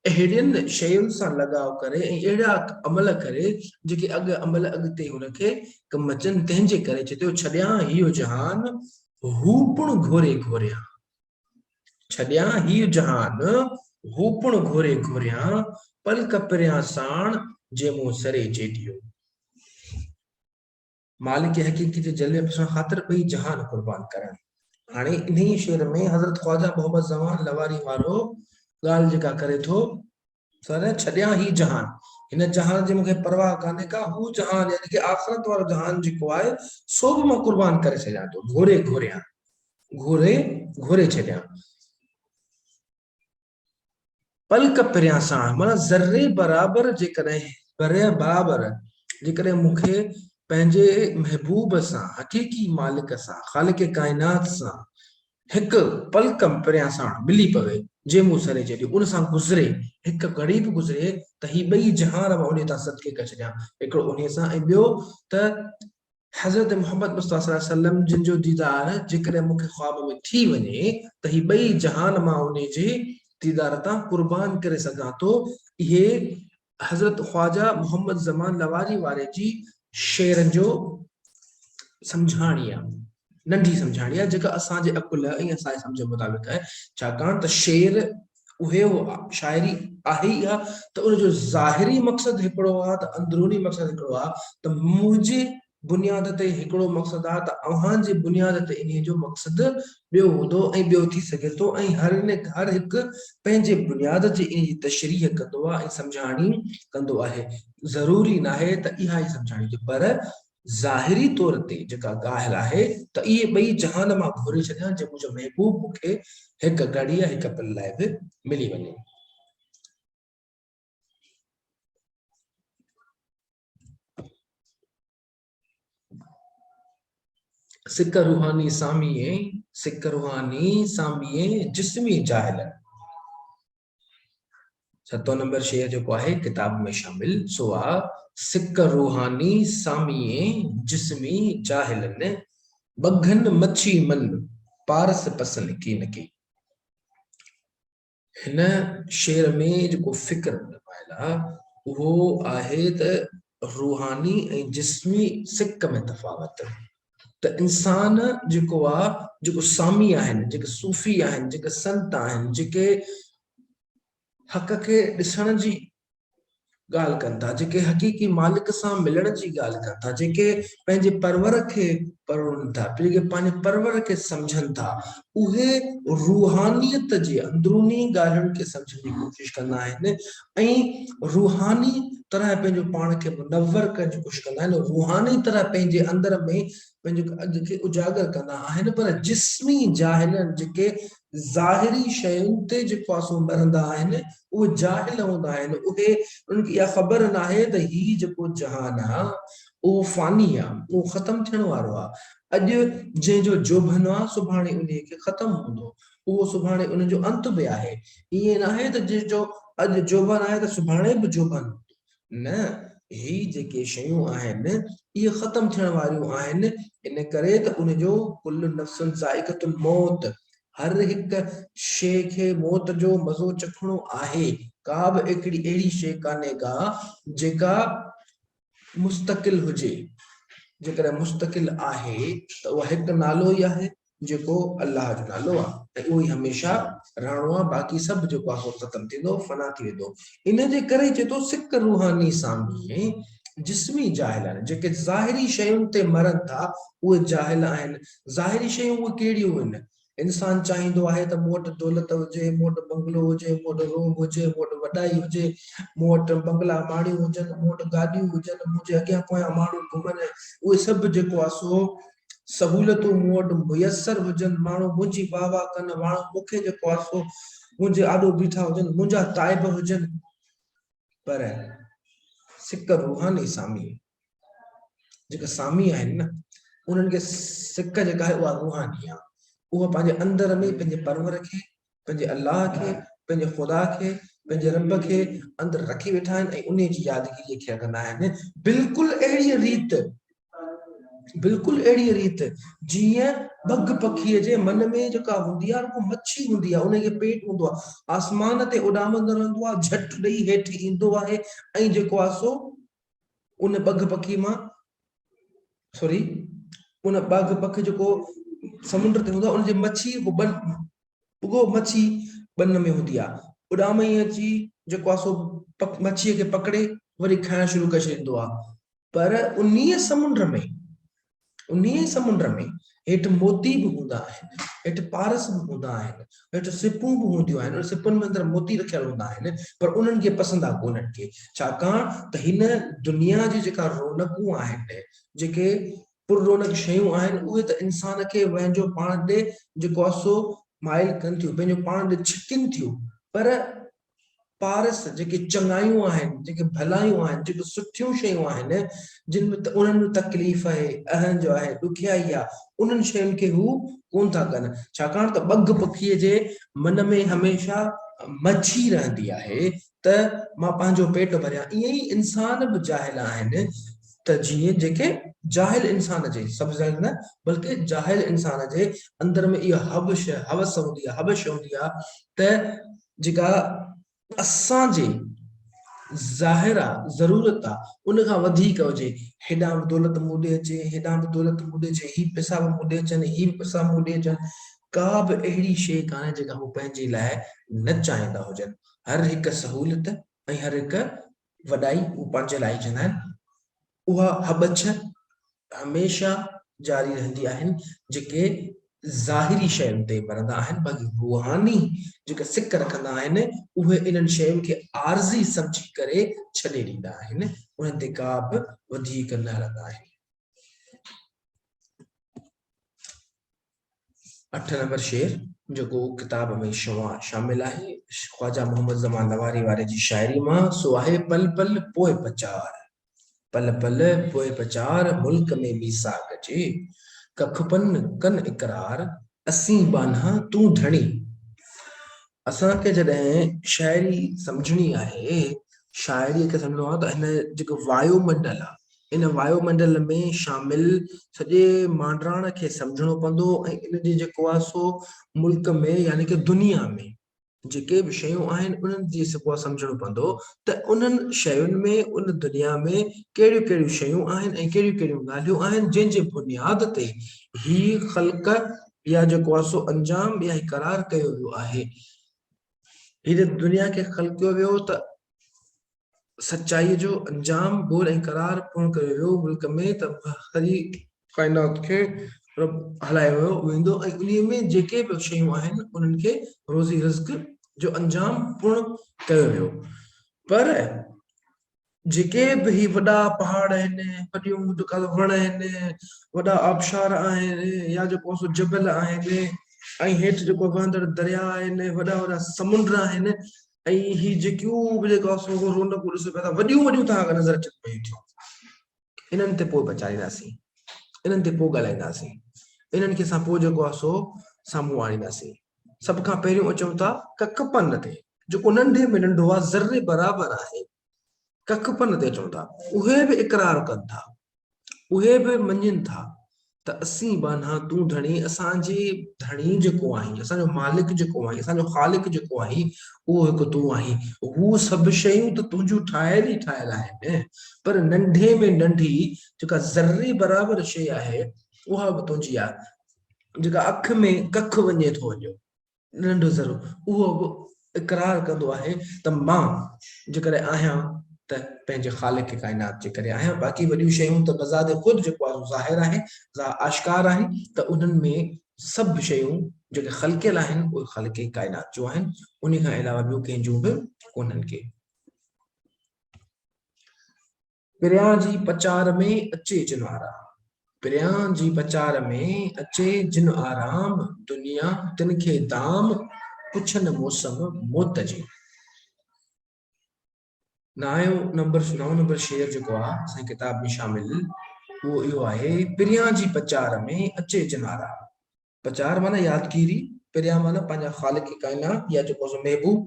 اهڙين شين سان لڳاء ڪري ۽ اهڙا عمل ڪري جيڪي اڳ عمل اڳتي هن کي ڪم اچن تنهن جي ڪري چئي ٿو ڇڏيان هيء جهان هو پڻ گهوري گهوريان. ڇڏيان هيء جهان، هو پڻ گهوري گهوريان، پلڪ پريان ساڻ، جي مون سري جيڏيو. مالڪ حقيقي جي جلوي پسڻ خاطر ٻئي جهان قربان ڪرڻ. هاڻي انهيء شعر ۾ حضرت خواجه محمد زمان لواري وارو ڳالهه جيڪا ڪري ٿو، سر ڇڏيان هي جهان، هن جهان جي مون کي پرواهه ڪانهي ڪا، هو جهان يعني ڪه آخرت وارو جهان جيڪو آهي سو به مان قربان ڪري ڇڏيان ٿو، گهوري گهوريان، گهوري گهوري ڇڏيان. پلڪ پريان ساڻ معنيٰ ذري برابر جيڪڏهن برابر جيڪڏهن مون کي پنهنجي محبوب سان، حقيقي مالڪ سان، خالق ڪائنات سان هڪ پلڪ پريان ساڻ ملي پوي، جي مون سري جيڏي ان سان گذري، هڪ گهڙي به گذري ته هي ٻئي جهان مان انهيء تان صدقي ڪري ڇڏيان، هڪڙو انهيء سان ۽ ٻيو ته حضرت محمد مصطفيٰ صلي الله عليه وسلم جن جو ديدار جيڪڏهن مون کي خواب ۾ ٿي وڃي ته هي ٻئي جهان مان انهيء جي ديدار تان قربان ڪري سگهان ٿو. اهي حضرت خواجه محمد زمان لواري واري جي شعرن جو سمجهاڻي آ، ننڍي سمجهاڻي آ جيڪا اسان جي عقل ۽ اسان جي سمجهه مطابق آهي، ڇاڪاڻ ته شعر اهي شاعري آهي ئي اها ته ان جو ظاهري مقصد هڪڙو آ ته اندروني مقصد هڪڙو آ ته منهنجي بنياد تي هڪڙو مقصد آ ته اوهان جي بنياد تي انهيء جو مقصد ٻيو هوندو ۽ ٻيو ٿي سگهي ٿو ۽ هر هر هڪ پنهنجي بنياد جي انهيء جي تشريح ڪندو آ ۽ سمجهاڻي ڪندو آهي. ضروري ناهي ته اها ئي سمجهاڻي هجي پر ظاهري طور تي جيڪا ڳالهه آهي ته اهي ٻئي جهان مان گهوري ڇڏيان جي منهنجو محبوب مون کي هڪ گهڙي يا هڪ پل لاء به ملي وڃي. سڪ روحاني ساميء، سڪ روحاني ساميء، جسمي جاهلن. ستون نمبر شعر جيڪو آهي ڪتاب ۾ شامل سو آ سڪ روحاني ساميء، جسمي جاهلن، ٻگهن مڇي من، پارس پسن ڪينڪي. هن شعر ۾ جيڪو فڪر نمايل آ اهو آهي ته روحاني ۽ جسمي سڪ ۾ تفاوت. ته انسان جيڪو آ، جيڪو سامي آهن، جيڪي صوفي آهن، جيڪي سنت آهن، جيڪي حق کي ڏسڻ جي ڳالهه ڪن ٿا، جيڪي حقيقي مالڪ سان ملڻ جي ڳالهه ڪن ٿا، جيڪي پنهنجي پرور کي پروڙن ٿا، جيڪي پنهنجي پرور کي سمجهن ٿا، اهي روحانيت جي اندروني ڳالهين کي سمجهڻ جي ڪوشش ڪندا آهن ۽ روحاني طرح پنهنجو پاڻ کي منور ڪرڻ جي ڪوشش ڪندا آهن، روحاني طرح پنهنجي اندر ۾ پنهنجو اڳ کي اجاگر ڪندا آهن، پر جسمي جاهلن جيڪي ظاهري شين تي جيڪو آسو مرندا آهن، اهي جاهل هوندا آهن، اهي انهن کي اها خبر ناهي ته هي جيڪو جهان آ اهو فاني آ، اهو ختم ٿيڻ وارو آ، اڄ جنهن جو جوڀن آ سڀاڻي انهي کي ختم هوندو، اهو سڀاڻي ان جو انت به آهي، ائين ناهي ته جنهن جو اڄ جوڀن آهي ته سڀاڻي به جوڀن هوندو، نه، هي جيڪي شيون آهن، اهي ختم ٿيڻ واريون آهن، ان ڪري ته ان جو ڪل نفس ذائقة الموت، هر هڪ شيء کي موت جو مزو چکڻو آهي، ڪا به هڪڙي اهڙي شيء ڪانهي ڪا جيڪا مستقل هجي، جيڪڏهن مستقل آهي ته اها هڪ نالو ئي آهي، جيڪو الله جو نالو آهي ۽ اهو ئي هميشه رهڻو آهي، باقي سڀ جيڪو آهي سو ختم ٿيندو، فنا ٿي ويندو. ان جي ڪري ئي چئي ٿو سڪ روحاني سامي جسمي جاهل آهن، جيڪي ظاهري شين تي مرن ٿا اهي جاهل آهن. ظاهري شيون اهي ڪهڙيون آهن؟ انسان چاهيندو آهي ته مون وٽ دولت هجي، مون وٽ بنگلو هجي، مون وٽ روب هجي، مون وٽ وڏائي هجي، مون وٽ بنگلا ماڙيون هجن، مون وٽ گاڏيون هجن، منهنجي اڳيان پويان ماڻهو گهمن، اهي سڀ جيڪو آهي سو سهولتون مون وٽ ميسر هجن، ماڻهو منهنجي واهه واهه ڪن، ماڻهو مون کي جيڪو آهي سو منهنجي آڏو بيٺا هجن، منهنجا تائب هجن، پر سڪ روحاني سامي، جيڪا سامي آهن نه، انهن کي سڪ جيڪا آهي اها روحاني آهي، اها پنهنجي اندر ۾ پنهنجي پرور کي، پنهنجي الله کي، پنهنجي خدا کي، پنهنجي رب کي اندر رکي ويٺا آهن ۽ انهي جي يادگيريء کي رکندا آهن. بلڪل اهڙيء ريت، بلڪل اهڙيء ريت جيئن ٻگهه پکيء جي من ۾ جيڪا هوندي آهي، رڳو مڇي هوندي آهي، انهي کي پيٽ هوندو آهي، آسمان تي اڏامندو رهندو آهي، جهٽ ڏئي هيٺ ايندو آهي ۽ جيڪو آهي سو ان ٻگهه پکي مان سوري ان ٻگهه پکي جيڪو سمنڊ تي هوندو آهي، ان جي مڇي رڳو مڇي ٻن ۾ هوندي آهي. اڏام ئي اچي جيڪو آهي سو مڇيء کي پڪڙي وري کائڻ شروع ڪري ڇڏيندو آهي. پر انهيء سمنڊ ۾ انهيء سمنڊ ۾ هيٺ موتي به هوندا آهن، هيٺ پارس به هوندا آهن، هيٺ سپون به هونديون آهن، انهن سپن ۾ اندر موتي رکيل هوندا آهن، پر انهن کي پسندا ڪونهن ڪي، ڇاڪاڻ ته هن دنيا جي جيڪا رونقون آهن، جيڪي پر رونق شيون آهن، اهي ته انسان کي پنهنجو پاڻ ڏي جيڪو آهي سو مائل ڪن ٿيون، پنهنجو پاڻ ڏي ڇڪين ٿيون، پر پارس جيڪي چڱايون آهن، جيڪي ڀلايون آهن، جيڪي سٺيون شيون آهن، جن ۾ انهن ۾ تڪليف آهي، اهنج آهي، ڏکيائي آهي، انهن شين کي هو ڪونه ٿا ڪن، ڇاڪاڻ ته ٻگهه پکيء جي من ۾ هميشه مڇي رهندي آهي ته مان پنهنجو پيٽ ڀريان، ائين ئي انسان به جاهل آهن ته جيئن جيڪي جاهل انسان جي، سڀ جاهل نه بلڪه جاهل انسان جي اندر ۾ اها هوس هوس هوندي آهي، هوش هوندي آهي ته جيڪا اسان جي ظاهر آ، ضرورت آ، ان کان وڌيڪ هجي، هيڏانهن به دولت مون ڏي اچي، هيڏانهن به دولت مون ڏي اچي، هي پئسا به مون ڏي اچن، هي به پئسا مون ڏي اچن، ڪا به اهڙي شيء ڪانهي جيڪا هو پنهنجي لاء نه چاهيندا هجن. هر هڪ سهولت ۽ هر هڪ وڏائي هو پنهنجي لاء ئي چاهيندا آهن. اها هٻڇ هميشه جاري رهندي آهن جيڪي ظاهري شين تي مرندا آهن باقي روحاني جيڪا سڪ رکندا آهن اهي انهن شين کي عارضي سمجهي ڪري ڇڏي ڏيندا آهن انهن تي ڪا به وڌيڪ نه هلندا آهن. اٺ نمبر شعر جيڪو ڪتاب ۾ شامل آهي خواجه محمد زمان لواري واري جي شاعري مان سو آهي پل پل پوء پچار پل پل پوء پچار ملڪ ۾ ميثاق جي ڪک پن ڪن اقرار اسين ٻانها تون ڌڻي. اسان کي جڏهن شاعري سمجهڻي آهي شاعري کي سمجهڻو آهي ته هن جيڪو وايو منڊل آهي ان وايو منڊل ۾ شامل سڄي مانڊراڻ کي سمجهڻو پوندو ۽ ان جي جيڪو آهي سو ملڪ ۾ يعني ڪه دنيا ۾ جيڪي به شيون آهن انهن جي سگهو سمجهڻو پوندو ته انهن شين ۾ ان دنيا ۾ ڪهڙيون ڪهڙيون شيون آهن ۽ ڪهڙيون ڪهڙيون ڳالهيون آهن جنهن جي بنياد تي هي خلق يا جيڪو آهي سو انجام يا هي قرار ڪيو ويو آهي. هن دنيا کي خلقيو ويو ته سچائيء جو انجام ٻول ۽ قرار پڻ ڪيو ويو ملڪ ۾ ته سڄي ڪائنات کي رب هلايو ويندو ۽ انهي ۾ جيڪي به شيون آهن انهن کي روزي رزق جو انجام پڻ ڪيو ويو پر جيڪي به هي وڏا پهاڙ آهن وڏيون وڻ آهن وڏا آبشار آهن يا جيڪو سو جبل آهن ۽ هيٺ جيڪو وهندڙ درياء آهن وڏا وڏا سمنڊ آهن ۽ هي جيڪيون به جيڪا سو رونقون ڏسو پيا ٿا وڏيون وڏيون توهان کي نظر اچن پيون ٿيون انهن تي پوء پچارينداسين انهن تي پوء ڳالهائينداسين انهن کي اسان پوء جيڪو آهي سو سامهون آڻينداسين سڀ کان پهريون اچون ٿا ڪک پن تي جيڪو ننڍي ۾ ننڍو آهي ذري برابر آهي ڪک پن تي اچون ٿا اهي به اقرار ڪن ٿا اهي به مڃين ٿا ته اسين ٻانها تون ڌڻي اسان جي ڌڻي جيڪو آهين اسان جو مالڪ جيڪو آهين اسان جو خالق جيڪو آهين اهو هڪ تون آهين هو سڀ شيون ته تنهنجون ٺاهيل ئي ٺاهيل آهن پر ننڍي ۾ ننڍي جيڪا ذري برابر شيء آهي اها به تنهنجي آهي جيڪا اک ۾ ڪک وڃي ٿو وڃو ننڍو ذرو اهو به اقرار ڪندو آهي ته مان جيڪڏهن آهيان ته پنهنجي خالق ڪائنات جي ڪري آهيان باقي وڏيون شيون ته بذات خود جيڪو آهي ظاهر آهي آشڪار آهن ته انهن ۾ سڀ شيون جيڪي خلقيل آهن اهي خالق ڪائنات جون آهن ان کان علاوه ٻيون ڪنهن جون به ڪونهن ڪي. پريان جي پچار ۾ اچي جن آرام. پريان جي پچار ۾ اچي جن آرام، دنيا تن کي دام، پڇن موسم موت جي. نائون نمبر نائون نمبر شعر جيڪو آ اسان جي ڪتاب ۾ شامل اهو اهو آهي، پريان جي پچار ۾ اچي جن آرام. پچار معنيٰ يادگيري، پريان معنيٰ پنهنجا خالق ڪائنات يا جيڪو سو محبوب.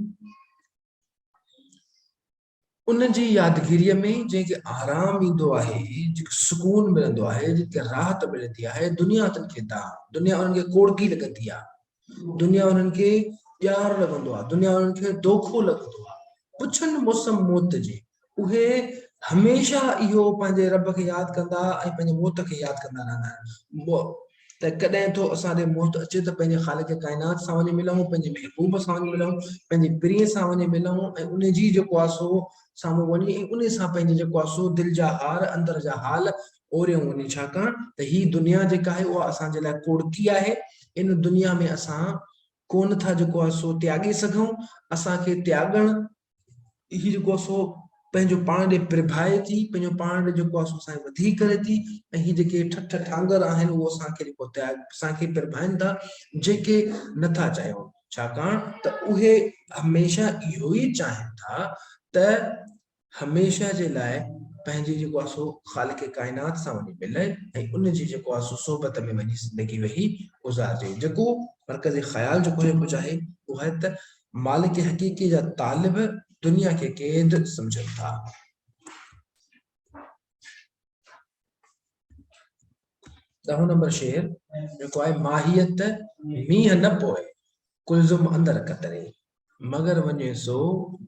ان جي يادگيريء ۾ جنهن کي آرام ايندو آهي، جنهن کي سڪون ملندو آهي، جنهن کي راحت ملندي آهي، دنيا تن کي دانهن، دنيا انهن کي ڪوڙڪي لڳندي آهي، دنيا انهن کي ڄار لڳندو آهي، دنيا انهن کي دوکو لڳندو آهي. پڇن موسم موت جي، اهي هميشه اهو پنهنجي رب کي ياد ڪندا ۽ پنهنجي موت کي ياد ڪندا رهندا آهن. ته ڪڏهن ٿو اسان ڏي موت اچي ته پنهنجي خالق ڪائنات سان وڃي ملون، پنهنجي محبوب سان وڃي ملون، پنهنجي پرينء سان وڃي ملون ۽ ان جي جيڪو آهي سو سامهون وڃي ۽ ان سان پنهنجي جيڪو آهي سو دل جا هار اندر جا حال اوريون وڃي ڇاڪاڻ ته هي دنيا جيڪا آهي اها اسان جي لاء ڪوڙڪي آهي ان دنيا ۾ اسان ڪونه ٿا جيڪو آهي سو تياڳي سگهون اسان کي تياڳڻ هي جيڪو آهي سو پنهنجو پاڻ ڏي پرڀائي ٿي، پنهنجو پاڻ ڏي جيڪو آهي سو اسان کي وڌيڪ ڪري ٿي ۽ هي جيڪي ٺٺ ٺانگر آهن اهو اسان کي جيڪو اسان کي پرڀائين ٿا جيڪي نٿا چاهيون ڇاڪاڻ ته اهي هميشه اهو ئي چاهين ٿا ته هميشه جي لاء پنهنجي جيڪو آهي سو خالق ڪائنات سان وڃي ملي ۽ ان جي جيڪو آهي سو صحبت ۾ وڃي زندگي ويهي گذارجي جيڪو مرڪزي خيال جيڪو هي ڪجهه آهي اهو آهي ته مالڪ حقيقي جا طالب دنيا کي قيد سمجهن ٿا. ڏهون نمبر شعر جيڪو آهي ماهيت مينهن نه پوئي قلزم اندر قطري مگر وڃي سو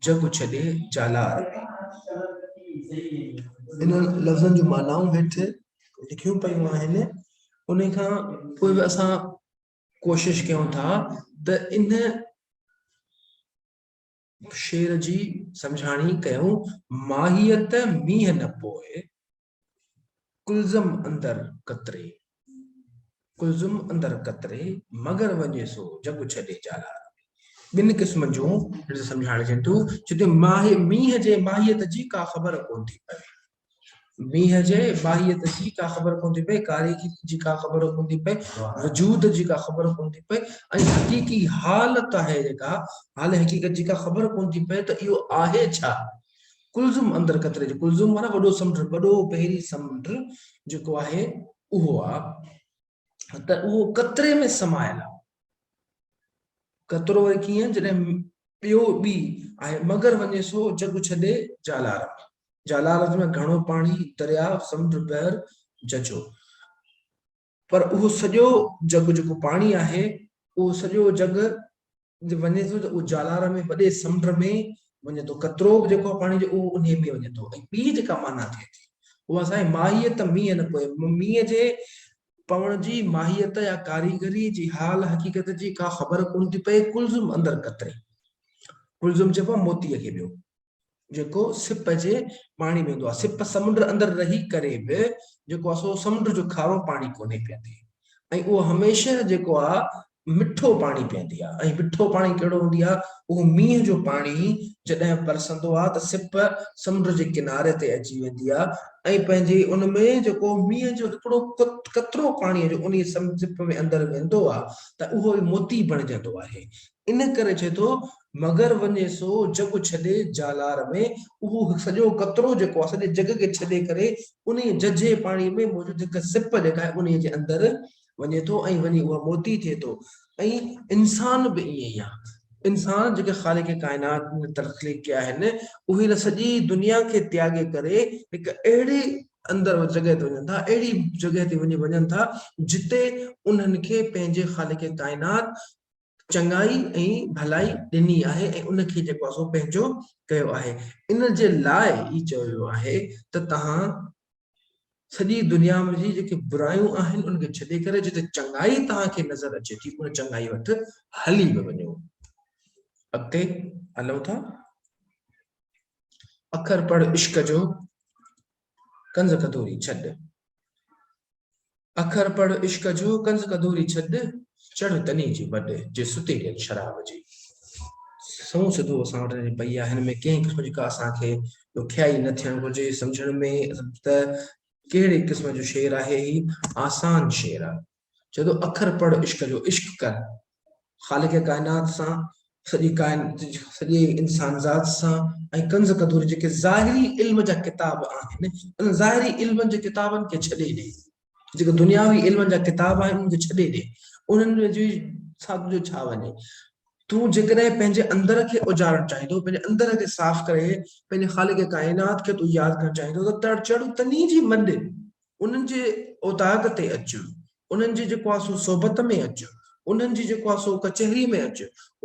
جڳ ڇڏي جالار ۾. انهن لفظن جون معنائون هيٺ لکيون پيون آهن انهي کان پوء به اسان ڪوشش ڪيون ٿا ته ان شعر جي سمجهاڻي ڪيون، ماهيت مينهن نه پوء، قلزم اندر قطري، قلزم اندر قطري، مگر وڃي سو جڳ ڇڏي جالار ۾. ٻن قسمن جون سمجهاڻي ٿين ٿيون، جتي مينهن جي ماهيت جي ڪا خبر ڪونه ٿي پوي. مينهن جي ماهيت جي ڪا خبر ڪونه ٿي پئي، ڪاريگري جي ڪا خبر ڪونه ٿي پئي، وجود جي ڪا خبر ڪونه ٿي پئي ۽ حقيقي حالت آهي جيڪا حال حقيقت جي ڪا خبر ڪونه ٿي پئي ته اهو آهي ڇا؟ قلزم اندر قطري جو قلزم معنيٰ وڏو سمنڊ وڏو بحري سمنڊ جيڪو آهي اهو آ ته اهو قطري ۾ سمايل آ. قطرو وري ڪيئن جڏهن ٻيو ٻي آهي مگر وڃي سو جڳ ڇڏي جالار ۾. جالار ۾ گهڻو پاڻي، درياء، سمنڊ، بحر، ججهو. پر اهو سڄو جڳ جيڪو پاڻي آهي اهو سڄو جڳ. وڃي ٿو ته اهو جالار ۾ وڏي سمنڊ ۾ وڃي ٿو، قطرو به جيڪو آهي پاڻي جو اهو انهي ۾ وڃي ٿو ۽ ٻي جيڪا معنيٰ ٿئي ٿي اها سائين ماهيت مينهن نه پوي، مينهن جي پوڻ جي ماهيت يا ڪاريگري جي حال حقيقت جي ڪا خبر ڪونه ٿي پئي، قلزم اندر قطري، قلزم چئبو آهي موتيء کي ٻيو جيڪو سپ جي پاڻي ۾ هوندو آهي، سپ سمنڊ اندر رهي ڪري به جيڪو آهي سو سمنڊ جو کارو پاڻي ڪونهي پيئندي ۽ اهو هميشه جيڪو آهي مٺو پاڻي پيئندي آهي ۽ مٺو پاڻي ڪهڙو هوندي آهي اهو مينهن جو پاڻي جڏهن برسندو آهي ته سپ سمنڊ جي ڪناري تي اچي ويندي آهي ۽ پنهنجي ان ۾ جيڪو مينهن جو هڪڙو قطرو پاڻي جو انهي سپ ۾ اندر ويندو آهي ته اهو موتي بڻجندو آهي ان ڪري چئي ٿو، مگر وڃي سو جڳ ڇڏي جالار ۾، اهو سڄو قطرو جيڪو آهي، سڄي جڳ کي ڇڏي ڪري انهيء ججهي پاڻيء ۾ موجود هڪ سپ جيڪا آهي انهيء جي اندر وڃي ٿو ۽ وڃي اها موتي ٿئي ٿو ۽ انسان به ائين ئي آهي. انسان جيڪي خالق ڪائنات ۾ تخليق ڪيا آهن، اهي هن سڄي دنيا کي تياڳي ڪري هڪ اهڙي اندر جڳهه تي وڃن ٿا، اهڙي جڳهه تي وڃي وڃن ٿا، جتي انهن کي پنهنجي خالق ڪائنات چڱائي ۽ ڀلائي ڏني آهي ۽ ان کي جيڪو آهي سو پنهنجو ڪيو آهي. ان جي لاء ئي چيو ويو آهي ته توهان سڄي دنيا ۾ جي جيڪي برايون آهن ان کي ڇڏي ڪري جتي چڱائي توهان کي نظر اچي ٿي ان چڱائي وٽ هلي به وڃو. اڳتي هلون ٿا. اکر پڙهه عشق جو، ڪنز ڪدوري ڇڏ. اکر پڙهه عشق جو، ڪنز ڪدوري ڇڏ، چڙهه تني جي وڏ، جي ستي ڏين شراب جي. سنئون سڌو اسان وٽ جي پئي آهي، هن ۾ ڪنهن قسم جي ڪا اسان کي ڏکيائي نه ٿيڻ گهرجي سمجهڻ ۾ ته ڪهڙي قسم جو شعر آهي هي آسان شعر آهي. چئي ٿو اکر پڙهه عشق جو، عشق ڪر خالق ڪائنات سان، سڄي ڪائن سڄي انسانذات سان ۽ ڪنز ڪدوري جيڪي ظاهري علم جا ڪتاب آهن انهن ظاهري علمن جي ڪتابن کي ڇڏي ڏي، جيڪي دنياوي علمن جا ڪتاب آهن انهن کي ڇڏي ڏي، انهن جي سان تنهنجو ڇا وڃي؟ تون جيڪڏهن پنهنجي اندر کي اجارڻ چاهين ٿو، پنهنجي اندر کي صاف ڪري پنهنجي خالق ڪائنات کي تون ياد ڪرڻ چاهين ٿو ته تڙ چڙ تني جي مڏ انهن جي اوطاق تي اچ، انهن جي جيڪو آهي سو صحبت ۾ اچ، انهن جي جيڪو آهي سو ڪچهري ۾ اچ،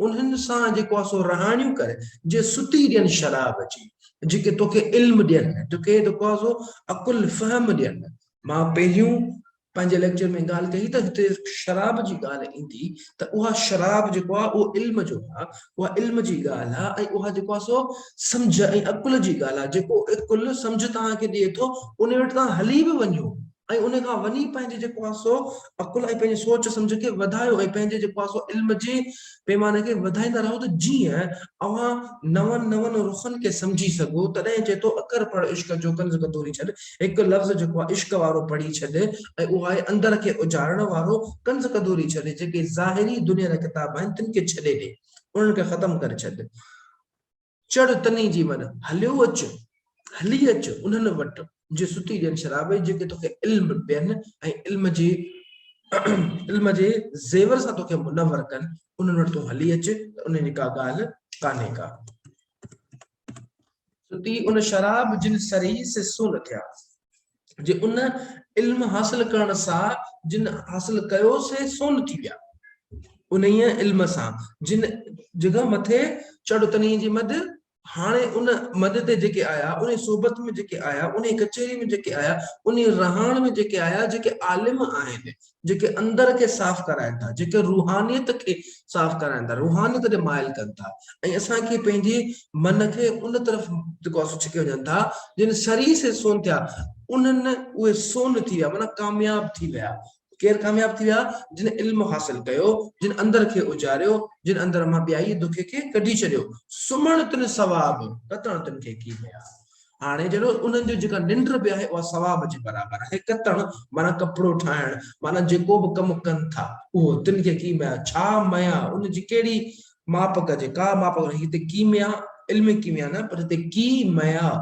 انهن سان جيڪو آهي سو رهاڻيون ڪر، جي ستي ڏين شراب جي، جيڪي توکي علم ڏين، توکي جيڪو آهي سو عقل فهم ڏين. مان پهريون پنهنجي ليڪچر ۾ ڳالهه ڪئي ته هتي شراب جي ڳالهه ايندي ته اها شراب جيڪو آهي اهو علم جو آهي، اها علم جي ڳالهه آهي ۽ اها جيڪو آهي سو سمجهه ۽ عقل جي ڳالهه آهي، جيڪو عقل سمجهه توهان کي ڏئي ٿو ان وٽ توهان هلي به وڃو ۽ ان کان وڃي پنهنجي جيڪو آهي سو عقل ۽ پنهنجي سوچ سمجهه کي وڌايو ۽ پنهنجي جيڪو آهي سو علم جي پيماني کي وڌائيندا رهو ته جيئن اوهان نون نون رخن کي سمجهي سگهو، تڏهن چئي ٿو اکر پڙهه عشق جو ڪنز ڪتوري ڇڏ، هڪ لفظ جيڪو آهي عشق وارو پڙهي ڇڏ ۽ اهو آهي اندر کي اجارڻ وارو، ڪنز ڪدوري ڇڏ، جيڪي ظاهري دنيا جا ڪتاب آهن تن کي ڇڏي ڏي، انهن کي ختم ڪري ڇڏ. چڙهه تني جي من، هليو اچ، هلي اچ انهن وٽ، جي ستي ڏين شراب جي، جيڪي توکي علم ڏين ۽ علم جي علم جي زيور سان توکي منور ڪن، انهن وٽ تون هلي اچ ته انهن جي ڪا ڳالهه ڪانهي ڪا. ستي ان شراب جن سري سي سون ٿيا، جي ان علم حاصل ڪرڻ سان جن حاصل ڪيو سي سون ٿي ويا. انهيء علم سان جن جڳهه مٿي چڙهه تنهين جي مد، هاڻي ان مد تي جيڪي آيا، انهيء صحبت ۾ جيڪي آيا، انهيء ڪچهري ۾ جيڪي آيا، انهيء رهاڻ ۾ جيڪي آيا، جيڪي عالم آهن، جيڪي اندر کي صاف ڪرائن ٿا، جيڪي روحانيت کي صاف ڪرائن ٿا، روحانيت ڏي مائل ڪن ٿا ۽ اسان کي پنهنجي من کي ان طرف جيڪو آهي سو ڇڪي وڃن ٿا، جن سري سي سون ٿيا، انهن اهي سون ٿي ويا معنيٰ ڪامياب ٿي ويا. ڪير ڪامياب ٿي ويا؟ جن علم حاصل ڪيو، جن اندر کي اجاريو، جن اندر مان ٻيائي دکي کي ڪڍي ڇڏيو. سمهڻ تن ثواب، ڪتڻ تن کي ڪيميا. هاڻي جهڙو انهن جو جيڪا ننڊ به آهي اها ثواب جي برابر آهي. ڪتڻ معنيٰ ڪپڙو ٺاهڻ معنيٰ جيڪو به ڪم ڪن ٿا اهو تن کي ڪيميا ڇا ميا ان جي ڪهڙي ماپ ڪجي ڪا ماپ ڪونهي هتي ڪيميا علم ڪيميا نه پر هتي ڪيميا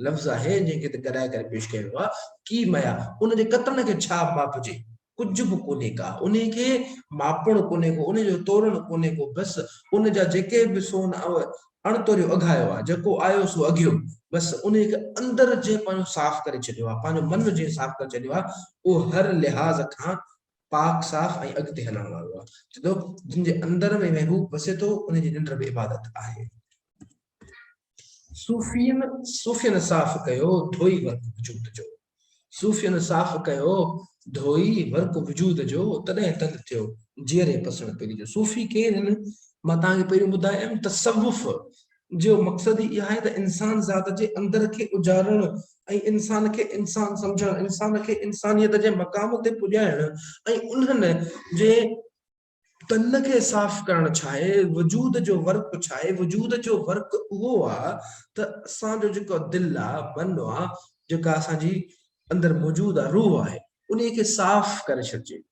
لفظ آهي جنهن کي هتي گڏائي ڪري پيش ڪيو ويو آهي ڪيميا ان جي ڪتڻ کي ڇا ماپجي ڪجهه به ڪونهي ڪا انهي کي ماپڻ ڪونهي ڪو انهي جو تورڻ ڪونهي ڪو بس ان جا جيڪي به سون اڻ توريو اگهايو آ جيڪو آيو سو اگهيو بس انهي کي اندر جنهن پنهنجو صاف ڪري ڇڏيو آ پنهنجو من جنهن صاف ڪري ڇڏيو آ اهو هر لحاظ کان پاڪ صاف ۽ اڳتي هلڻ وارو آهي. چئي ٿو جن جي اندر ۾ محبوب وسي ٿو ان جي ننڊ به عبادت آهي. صوفين صوفين صاف ڪيو ڌوئي ورق وجود جو. صوفين صاف ڪيو ڌوئي ورق وجود جو تڏهن تند ٿيو جيئري پسڻ پرين جو. صوفي ڪير آهن؟ مان توهان کي پهريون ٻڌايم تصوف جو مقصد ئي اها آهي ته انسان ذات جي اندر کي اجارڻ ۽ انسان کي انسان سمجهڻ، انسان کي انسانيت جي مقام تي پڄائڻ ۽ انهن جي تن کي صاف ڪرڻ ڇا آهي، وجود جو ورق ڇا آهي، وجود جو ورق اهو آهي ته اسان جو جيڪو دل آهي، من آهي، جيڪا اسان جي اندر موجود آهي، روح آهي، انهي کي صاف ڪري ڇڏجي.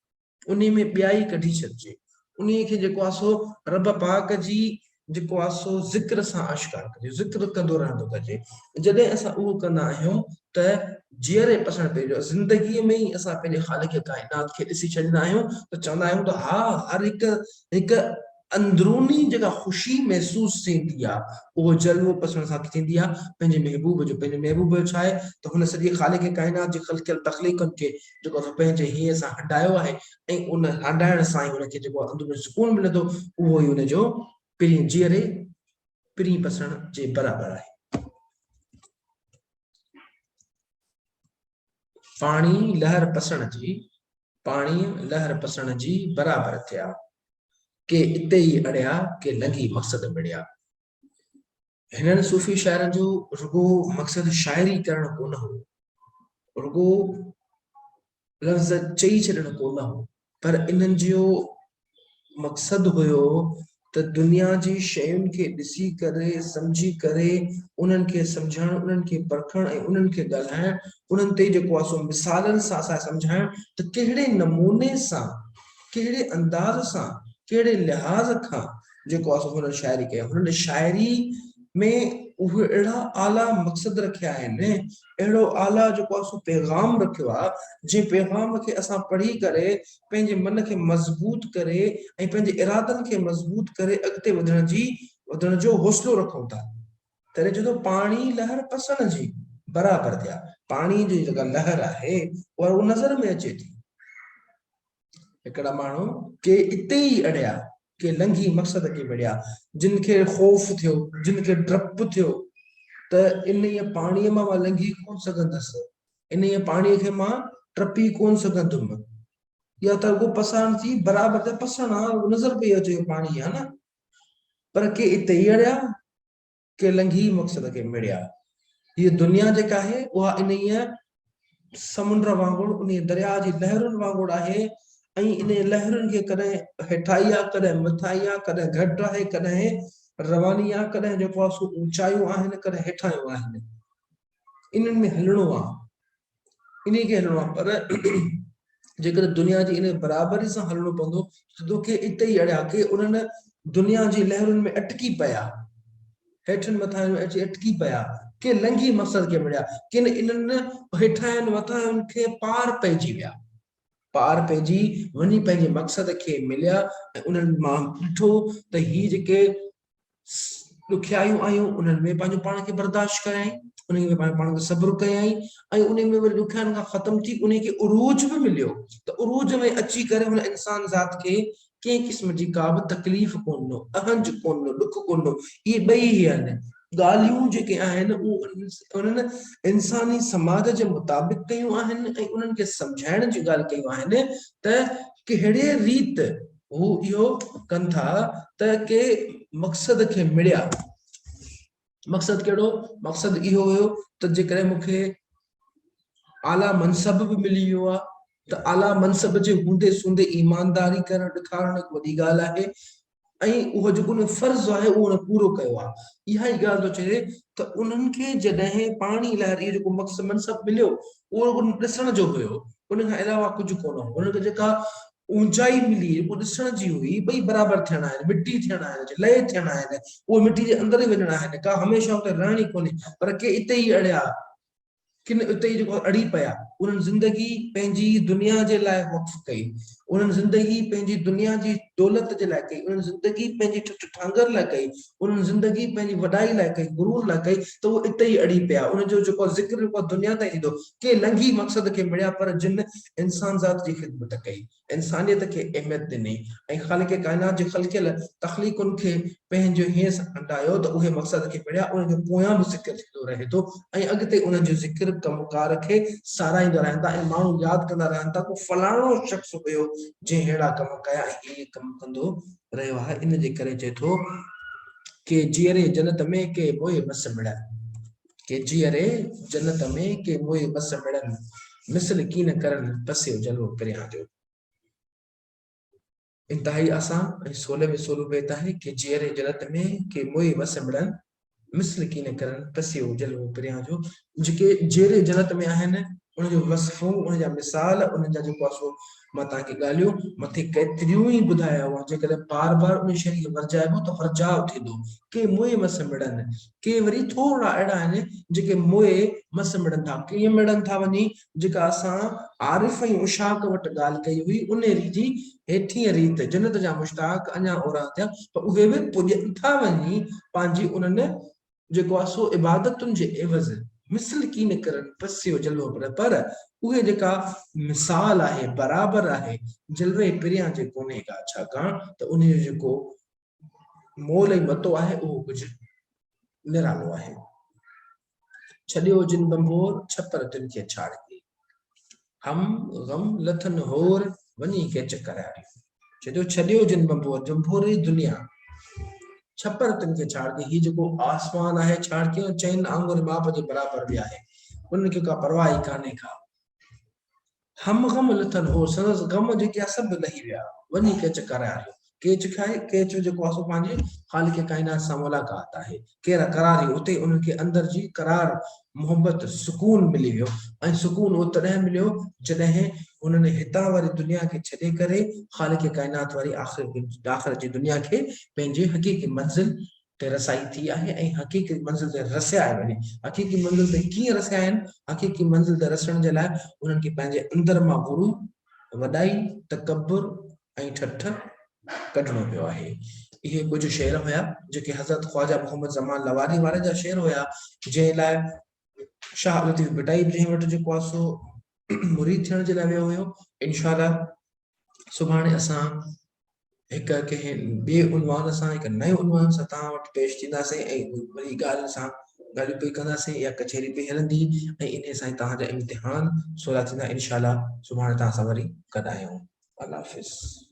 انهي ۾ ٻيائي ڪڍي ڇڏجي. انهي کي جيڪو آهي سو رب پاڪ جي جيڪو آهي سو ذڪر سان آشڪار ڪجي، ذڪر ڪندو رهندو ڪجي. جڏهن اسان اهو ڪندا آهيون ته جيئري پسڻ پئي جو زندگيء ۾ ئي اسان پنهنجي خالق ڪائنات کي ڏسي ڇڏيندا آهيون ته چوندا آهيون ته ها هر هڪ هڪ اندروني جيڪا خوشي محسوس ٿيندي آ اهو جلوو پسڻ سان ٿيندي آ پنهنجي محبوب جو پنهنجي محبوب جو ڇا آهي ته هن سڄي خالق ڪائنات جي خلقيل تخليقن کي جيڪو اسان پنهنجي هينئين سان هنڊايو آهي ۽ ان هنڊائڻ سان ئي ان کي جيڪو اندروني سڪون ملندو اهو ئي ان جو پرين جيئري پرين پسڻ جي برابر آهي. پاڻي لهر پسڻ جي پاڻي لهر پسڻ جي برابر ٿيا ڪي اتي ئي اڙيا ڪي لنگهي مقصد مڙيا. هنن صوفي شاعرن جو رڳو مقصد شاعري ڪرڻ ڪونه هو، رڳو لفظ چئي ڇڏڻ ڪونه هو، پر انهن جو مقصد هيو ته دنيا جي شين کي ڏسي ڪري، سمجهي ڪري، انهن کي سمجهڻ، انهن کي پرکڻ ۽ انهن کي ڳالهائڻ، انهن تي جيڪو آهي سو مثالن سان اسان کي سمجهائڻ ته ڪهڙي نموني سان، ڪهڙي انداز سان، ڪهڙي لحاظ کان جيڪو آهي سو هنن شاعري ڪئي آهي. هنن شاعري ۾ اهي اهڙا اعليٰ مقصد رکيا آهن، اهڙو اعليٰ جيڪو آهي سو پيغام رکيو آهي، جنهن پيغام کي اسان پڙهي ڪري پنهنجي من کي مضبوط ڪري ۽ پنهنجي ارادن کي مضبوط ڪري اڳتي وڌڻ جي وڌڻ جو حوصلو رکون ٿا. تڏهن چئي ٿو پاڻي لهر پسڻ جي برابر ٿيا. پاڻي جي جيڪا لهر آهي اها نظر ۾ اچي ٿي. هڪڙا ماڻهو ڪي اتي ئي اڙيا، ڪي لنگهي مقصد کي وڙيا، جن کي خوف ٿيو، جن کي ڊپ ٿيو ته انهيء پاڻيء مان مان لنگهي ڪونه سگهندس، انهيء پاڻيء کي مان ٽپي ڪونه سگهندم. اها ته رڳو پساڻ ٿي، برابر ته پسڻ آ، نظر پئي اچي اهو پاڻي آ نه. پر ڪي اتي ئي اڙيا، ڪي لنگهي مقصد کي مڙيا. هيء دنيا جيڪا آهي، اها انهيء سمنڊ وانگر، انهيء درياء جي لهرن وانگر آهي ۽ انهيء لهرن کي ڪڏهن هيٺائي آهي، ڪڏهن مٿائي آهي، ڪڏهن گهٽ آهي، ڪڏهن رواني آهي، ڪڏهن جيڪو آهي سو اوچايون آهن، ڪڏهن هيٺايون آهن. انهن ۾ هلڻو آهي. انهي کي هلڻو آهي پر جيڪڏهن دنيا جي ان برابري سان هلڻو پوندو ته توکي اتي ئي اڙيا ڪي انهن دنيا جي لهرن ۾ اٽڪي پيا هيٺن مٿاهين ۾ اچي اٽڪي پيا ڪي لنگهي مقصد کي مڙيا ڪن انهن هيٺاهين مٿاهين کي پار پئجي ويا پار پئجي وڃي پنهنجي مقصد کي مليا ۽ انهن مان ڏٺو ته هي جيڪي ڏکيائيون آيون انهن ۾ پنهنجو پاڻ کي برداشت ڪيائين انهن ۾ پنهنجو پاڻ کي صبر ڪيائين ۽ انهي ۾ وري ڏکيائين کان ختم ٿي انهي کي عروج به مليو ته عروج ۾ اچي ڪري هن انسان ذات کي ڪنهن قسم جي ڪا به تڪليف ڪونه ڏنو اهنج ڪونه ڏنو ڏک ڪونه ڏنو اهي ٻئي هي آهن ڳالهيون جيڪي آهن اهو انهن انساني سماج جي مطابق ڪيون آهن ۽ انهن کي سمجهائڻ جون ڳالهه ڪيون آهن ته ڪهڙي ريت هو اهو ڪن ٿا ته ڪي مقصد کي مڙيا. مقصد ڪهڙو؟ مقصد اهو هيو ته جيڪڏهن مون کي اعليٰ منصب به ملي ويو آهي ته اعليٰ منصب جي هوندي سوندي ايمانداري ڪرڻ ڏيکارڻ هڪ وڏي ڳالهه آهي ۽ اهو جيڪو ان فرض آهي اهو ان پورو ڪيو آهي. اها ئي ڳالهه ٿو چئي ته انهن کي جڏهن پاڻي لاء اهو جيڪو مقصد منصب مليو اهو رڳو ڏسڻ جو هيو ان کان علاوه ڪجهه ڪونه هو. انهن کي جيڪا اوچائي ملي جيڪو ڏسڻ جي هئي ٻئي برابر ٿيڻا آهن، مٽي ٿيڻا آهن، لئي ٿيڻا آهن، اهي مٽي جي اندر ئي وڃڻا آهن، ڪا هميشه اتي رهڻي ڪونهي پر ڪي اتي ئي اڙيا. ڪن اتي ئي جيڪو اڙي پيا. انهن زندگي پنهنجي دنيا جي لاء وقف ڪئي. انهن زندگي پنهنجي دنيا جي دولت جي لاء ڪئي. انهن زندگي پنهنجي ٺٺ ٺانگر لاء ڪئي. انهن زندگي پنهنجي وڏائي لاء ڪئي، غرور لاء ڪئي ته اهي اتي ئي اڙي پيا. انهن جو جيڪو ذڪر جيڪو دنيا تائين ٿيندو. ڪي لنگهي مقصد کي مڙيا پر جن انسان ذات جي خدمت ڪئي. انسانيت کي اهميت ڏني ۽ خالق ڪائنات جي خلقيل تخليقن کي پنهنجي هينئين سان هنڊايو ته اهي مقصد کي مڙيا، انهن جو پويان به ذڪر ٿيندو رهي ٿو ۽ اڳتي انهن جو ذڪر ڪم ڪار کي ساراهيندا رهن ٿا ۽ ماڻهو ياد ڪندا رهن ٿا ڪو فلاڻو شخص هيو جنهن ههڙا ڪم ڪيا ۽ ائين ڪم ڪندو رهيو آهي. ان جي ڪري چئي ٿو، ڪي جيئري جنت ۾ ڪي موئي مس مڙن. ڪي جيئري جنت ۾، ڪي موئي مس مڙن، مثل ڪين ڪرن، پسيو جلوو پريان جو. انتهائي آسان ۽ سولي ۾ سولو بيت آهي، ڪي جيئري جنت ۾، ڪي موئي مس مڙن، مثل ڪين ڪرن، پسيو جلوو پريان جو. جيڪي جيئري جنت ۾ آهن، ان جو وصفون، ان جا مثال، انهن جا جيڪو آهي سو مان توهان کي ڳالهيون مٿي ڪيتريون ئي ٻڌايا هئا، جيڪڏهن بار بار انهي شيء کي ورجائبو ته ورجاء ٿيندو. ڪي موئي مس مڙن، ڪي وري ٿورڙا اهڙا آهن جيڪي موئي مس مڙن ٿا. ڪيئن مڙن ٿا وڃي؟ جيڪا اسان عارف ۽ عشاق وٽ ڳالهه ڪئي هئي انهي ريت جي هيٺينء ريت جنت جا مشتاق اڃا اورانهن ٿيا پر اهي به پڄن ٿا وڃي پنهنجي انهن جيڪو آهي سو عبادتن جي عيوض مثل ڪين ڪرن پسيو جلوو پر پر اهي جيڪا مثال آهي برابر آهي جلوي پريان جي ڪونهي ڪا ڇاڪاڻ ته انهي جو جيڪو مول ۽ متو آهي اهو ڪجهه نرالو آهي. ڇڏيو جن ڀنڀور ڇپر تن کي ڇاڙڪي. هم غم لٿن هور وڃي ڪيچ ڪراڙيون. ڇڏيو ڇڏيو جن ڀنڀور جنڀور جي دنيا ڇپر تن کي ڇاڙڪي. هي جيڪو آسمان آهي ڇاڙڪي ۽ چئن آڱر ماپ جي برابر به آهي انهن کي ڪا پرواهه ئي ڪانهي ڪا. هم غم لٿل هو، سندس غم جيڪي آ سڀ لهي ويا، وڃي ڪيچ قراريو. ڪيچ کائي، ڪيچ جيڪو آ سو پنهنجي خالق ڪائنات سان ملاقات آهي. ڪيرا قراري، اتي انهن کي اندر جي قرار، محبت، سڪون ملي ويو ۽ سڪون اهو تڏهن مليو جڏهن هنن هتان واري دنيا کي ڇڏي ڪري خالق ڪائنات واري آخرت جي دنيا کي پنهنجي حقيقي منزل تي رسائي ٿي آهي ۽ حقيقي منزل تي رسيا آهن وڃي حقيقي منزل تي ڪيئن رسيا آهن حقيقي منزل تي رسڻ جي لاء انهن کي پنهنجي اندر مان غرور وڏائي تڪبر ۽ ٺٺ ڪڍڻو پيو آهي اهي ڪجهه شعر هيا جيڪي حضرت خواجه محمد زمان لواري واري جا شعر هيا جنهن لاء شاهه لطيف ڀٽائي به جنهن وٽ جيڪو آهي سو مريد ٿيڻ جي لاء ويو هيو انشاء الله سڀاڻي اسان هڪ ڪنهن ٻئي عنوان سان هڪ نئين عنوان سان توهان وٽ پيش ٿينداسين ۽ وري ڳالهين سان ڳالهيون پئي ڪنداسين يا ڪچهري پئي هلندي ۽ انهي سان ئي توهان جا امتحان سولا ٿيندا انشاء الله سڀاڻي توهان سان وري گڏ آهيون الله حافظ.